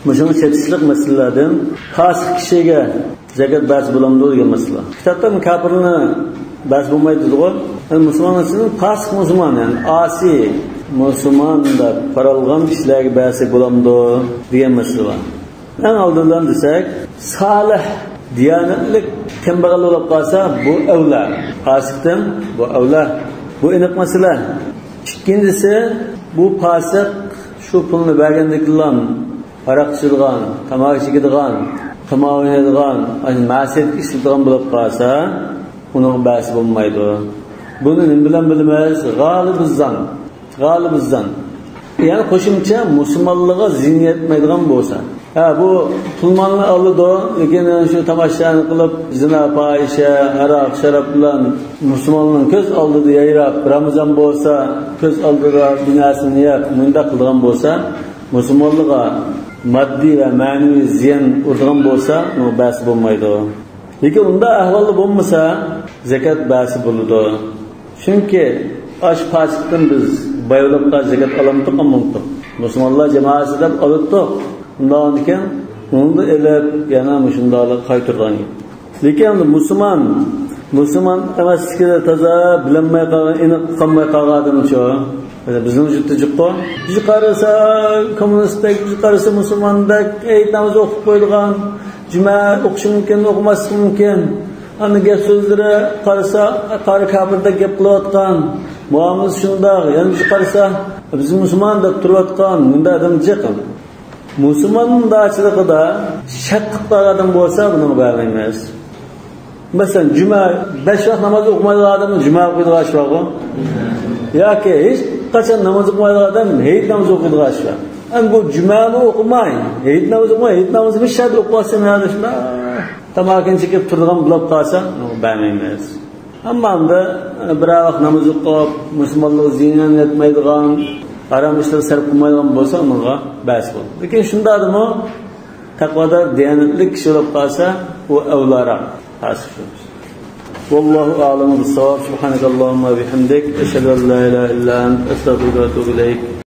مۇشۇنىڭ چېتىشلىق مەسىلىلەردىن پاسىق كىشىگە زاكات بەرسە بولامدۇ دېگەن مەسىلە. كىتابتا كاپىرنى بەرسە بولمايدۇ دېدىغۇ. يەنى مۇسۇلمان ئىچىدىن پاسىق مۇسۇلمان، يەنى ئاسىي مۇسۇلمان دەپ قارالغان كىشىلەرگە بەرسە بولامدۇ دېگەن مەسىلە بار. ئەڭ ئالدى بىلەن دېسەك، سالىھ، دىيانەتلىك، كەمبەغەل بولۇپ قالسا، بۇ ئەۋلە. پاسىقتىن بۇ ئەۋلە. بۇ ئېنىق مەسىلە. ئىككىنچىسى، بۇ پاسىق شۇ پۇلنى بەرگەندىكىنلا ھاراق ئىچىدىغان، تاماكا چېكىدىغان، قىمار ئوينايدىغان، ئاشۇ مەسىيەتكە ئىشلىتىدىغان بولۇپ قالسا، ئۇنىڭغا بەرسە بولمايدۇ. بۇنى نېمە بىلەن بىلىمىز؟ غالىبىززان. غالىبىززان. يەنى قوشۇمچە، مۇسۇلمانلىققا زىيان يەتمەيدىغان بولسا. ھە، بۇ پۇل-مالنى ئالىدۇ، لېكىن شۇ تاماشانى قىلىپ، زىنا، پاھىشە، ھاراق، شاراب بىلەن مۇسۇلماننىڭ كۆز ئالدىدا يايراپ، رامىزان بولسا، كۆز ئالدىدا بىناسىنى يەپ، مۇنداق قىلىدىغان بولسا، مۇسۇلمانلىققا ماددىي ۋە مەنىۋى زىيان ئۇرىدىغان بولسا، ئۇنىڭغا بەرسە بولمايدۇ. لېكىن ئۇنداق ئەھۋالدا بولمىسا، زاكات بەرسە بولىدۇ. چۈنكى ئاشۇ پاسىقتىن بىز بايلىققا زاكات ئالامتۇق، ئالمامتۇق؟ مۇسۇلمانلار جامائەسى دەپ ئالاتتۇق. ئۇنداقكەن، ئۇنىڭدا ئېلىپ، يەنە مۇشۇنداقلا قايتۇرغان گەپ. لېكىن مۇسۇلمان، مۇسۇلمان ئەمەسلىكىدە تازا بىلەلمەي قالغان، ئېنىق ئۇقالماي قالغان ئادەمچۇ؟ بىزنىڭ جۈتتە جىققۇ. بىر قارىسا كوممۇنىستتەك، بىر قارىسا مۇسۇلماندەك، ھېيت نامىزى ئوقۇپ قويىدىغان، جۈمە ئوقۇشى مۇمكىن، ئوقۇماسلىقى مۇمكىن. ئاندىن گەپ سۆزلىرى قارىسا، قارا كاپىردەك گەپ قىلىۋاتقان، مۇئامىلىسى شۇنداق. يەنە بىر قارىسا، بىز مۇسۇلمان دەپ تۇرۇۋاتقان، مۇنداق ئادەم جىق. مۇسۇلمانلارچىلىقىدا شەك قىلىپ قالغان ئادەم بولسا، بۇنىڭغا بەرمەيمىز. مەسىلەن، جۈمە، بەش ۋاق ناماز ئوقۇمايدىغان ئادەمنىڭ جۈمە ئوقۇيدىغان ئىشى بارغۇ؟ ياكى ھېچ قاچان ناماز ئوقۇمايدىغان ئادەم ھېيت نامىزى ئوقۇيدىغان ئىشى بار. ئەمما بۇ جۈمەنى ئوقۇماي، ھېيت نامىزى ئوقۇماي، ھېيت نامىزى بىر شەرت ئوقۇۋاتسا، مەنە شۇنداق تاماكىنى چېكىپ تۇرىدىغان بولۇپ قالسا، ئۇنىڭغا بەرمەيمىز. ئەمما ئەمدى بىر ۋاق ناماز ئوقۇپ، مۇسۇلمانلىققا زىيان يەتمەيدىغان، ھارام ئىشلارغا سەرپ قىلمايدىغان بولسا، ئۇنىڭغا بەرسە بولىدۇ. لېكىن شۇنداقتىمۇ تەقۋادار، دىيانەتلىك كىشى بولۇپ قالسا، ئۇ ئەۋلاراق. والله أعلم بالصواب. سبحانك اللهم وبحمدك، أشهد أن لا إله إلا أنت، أستغفرك وأتوب إليك.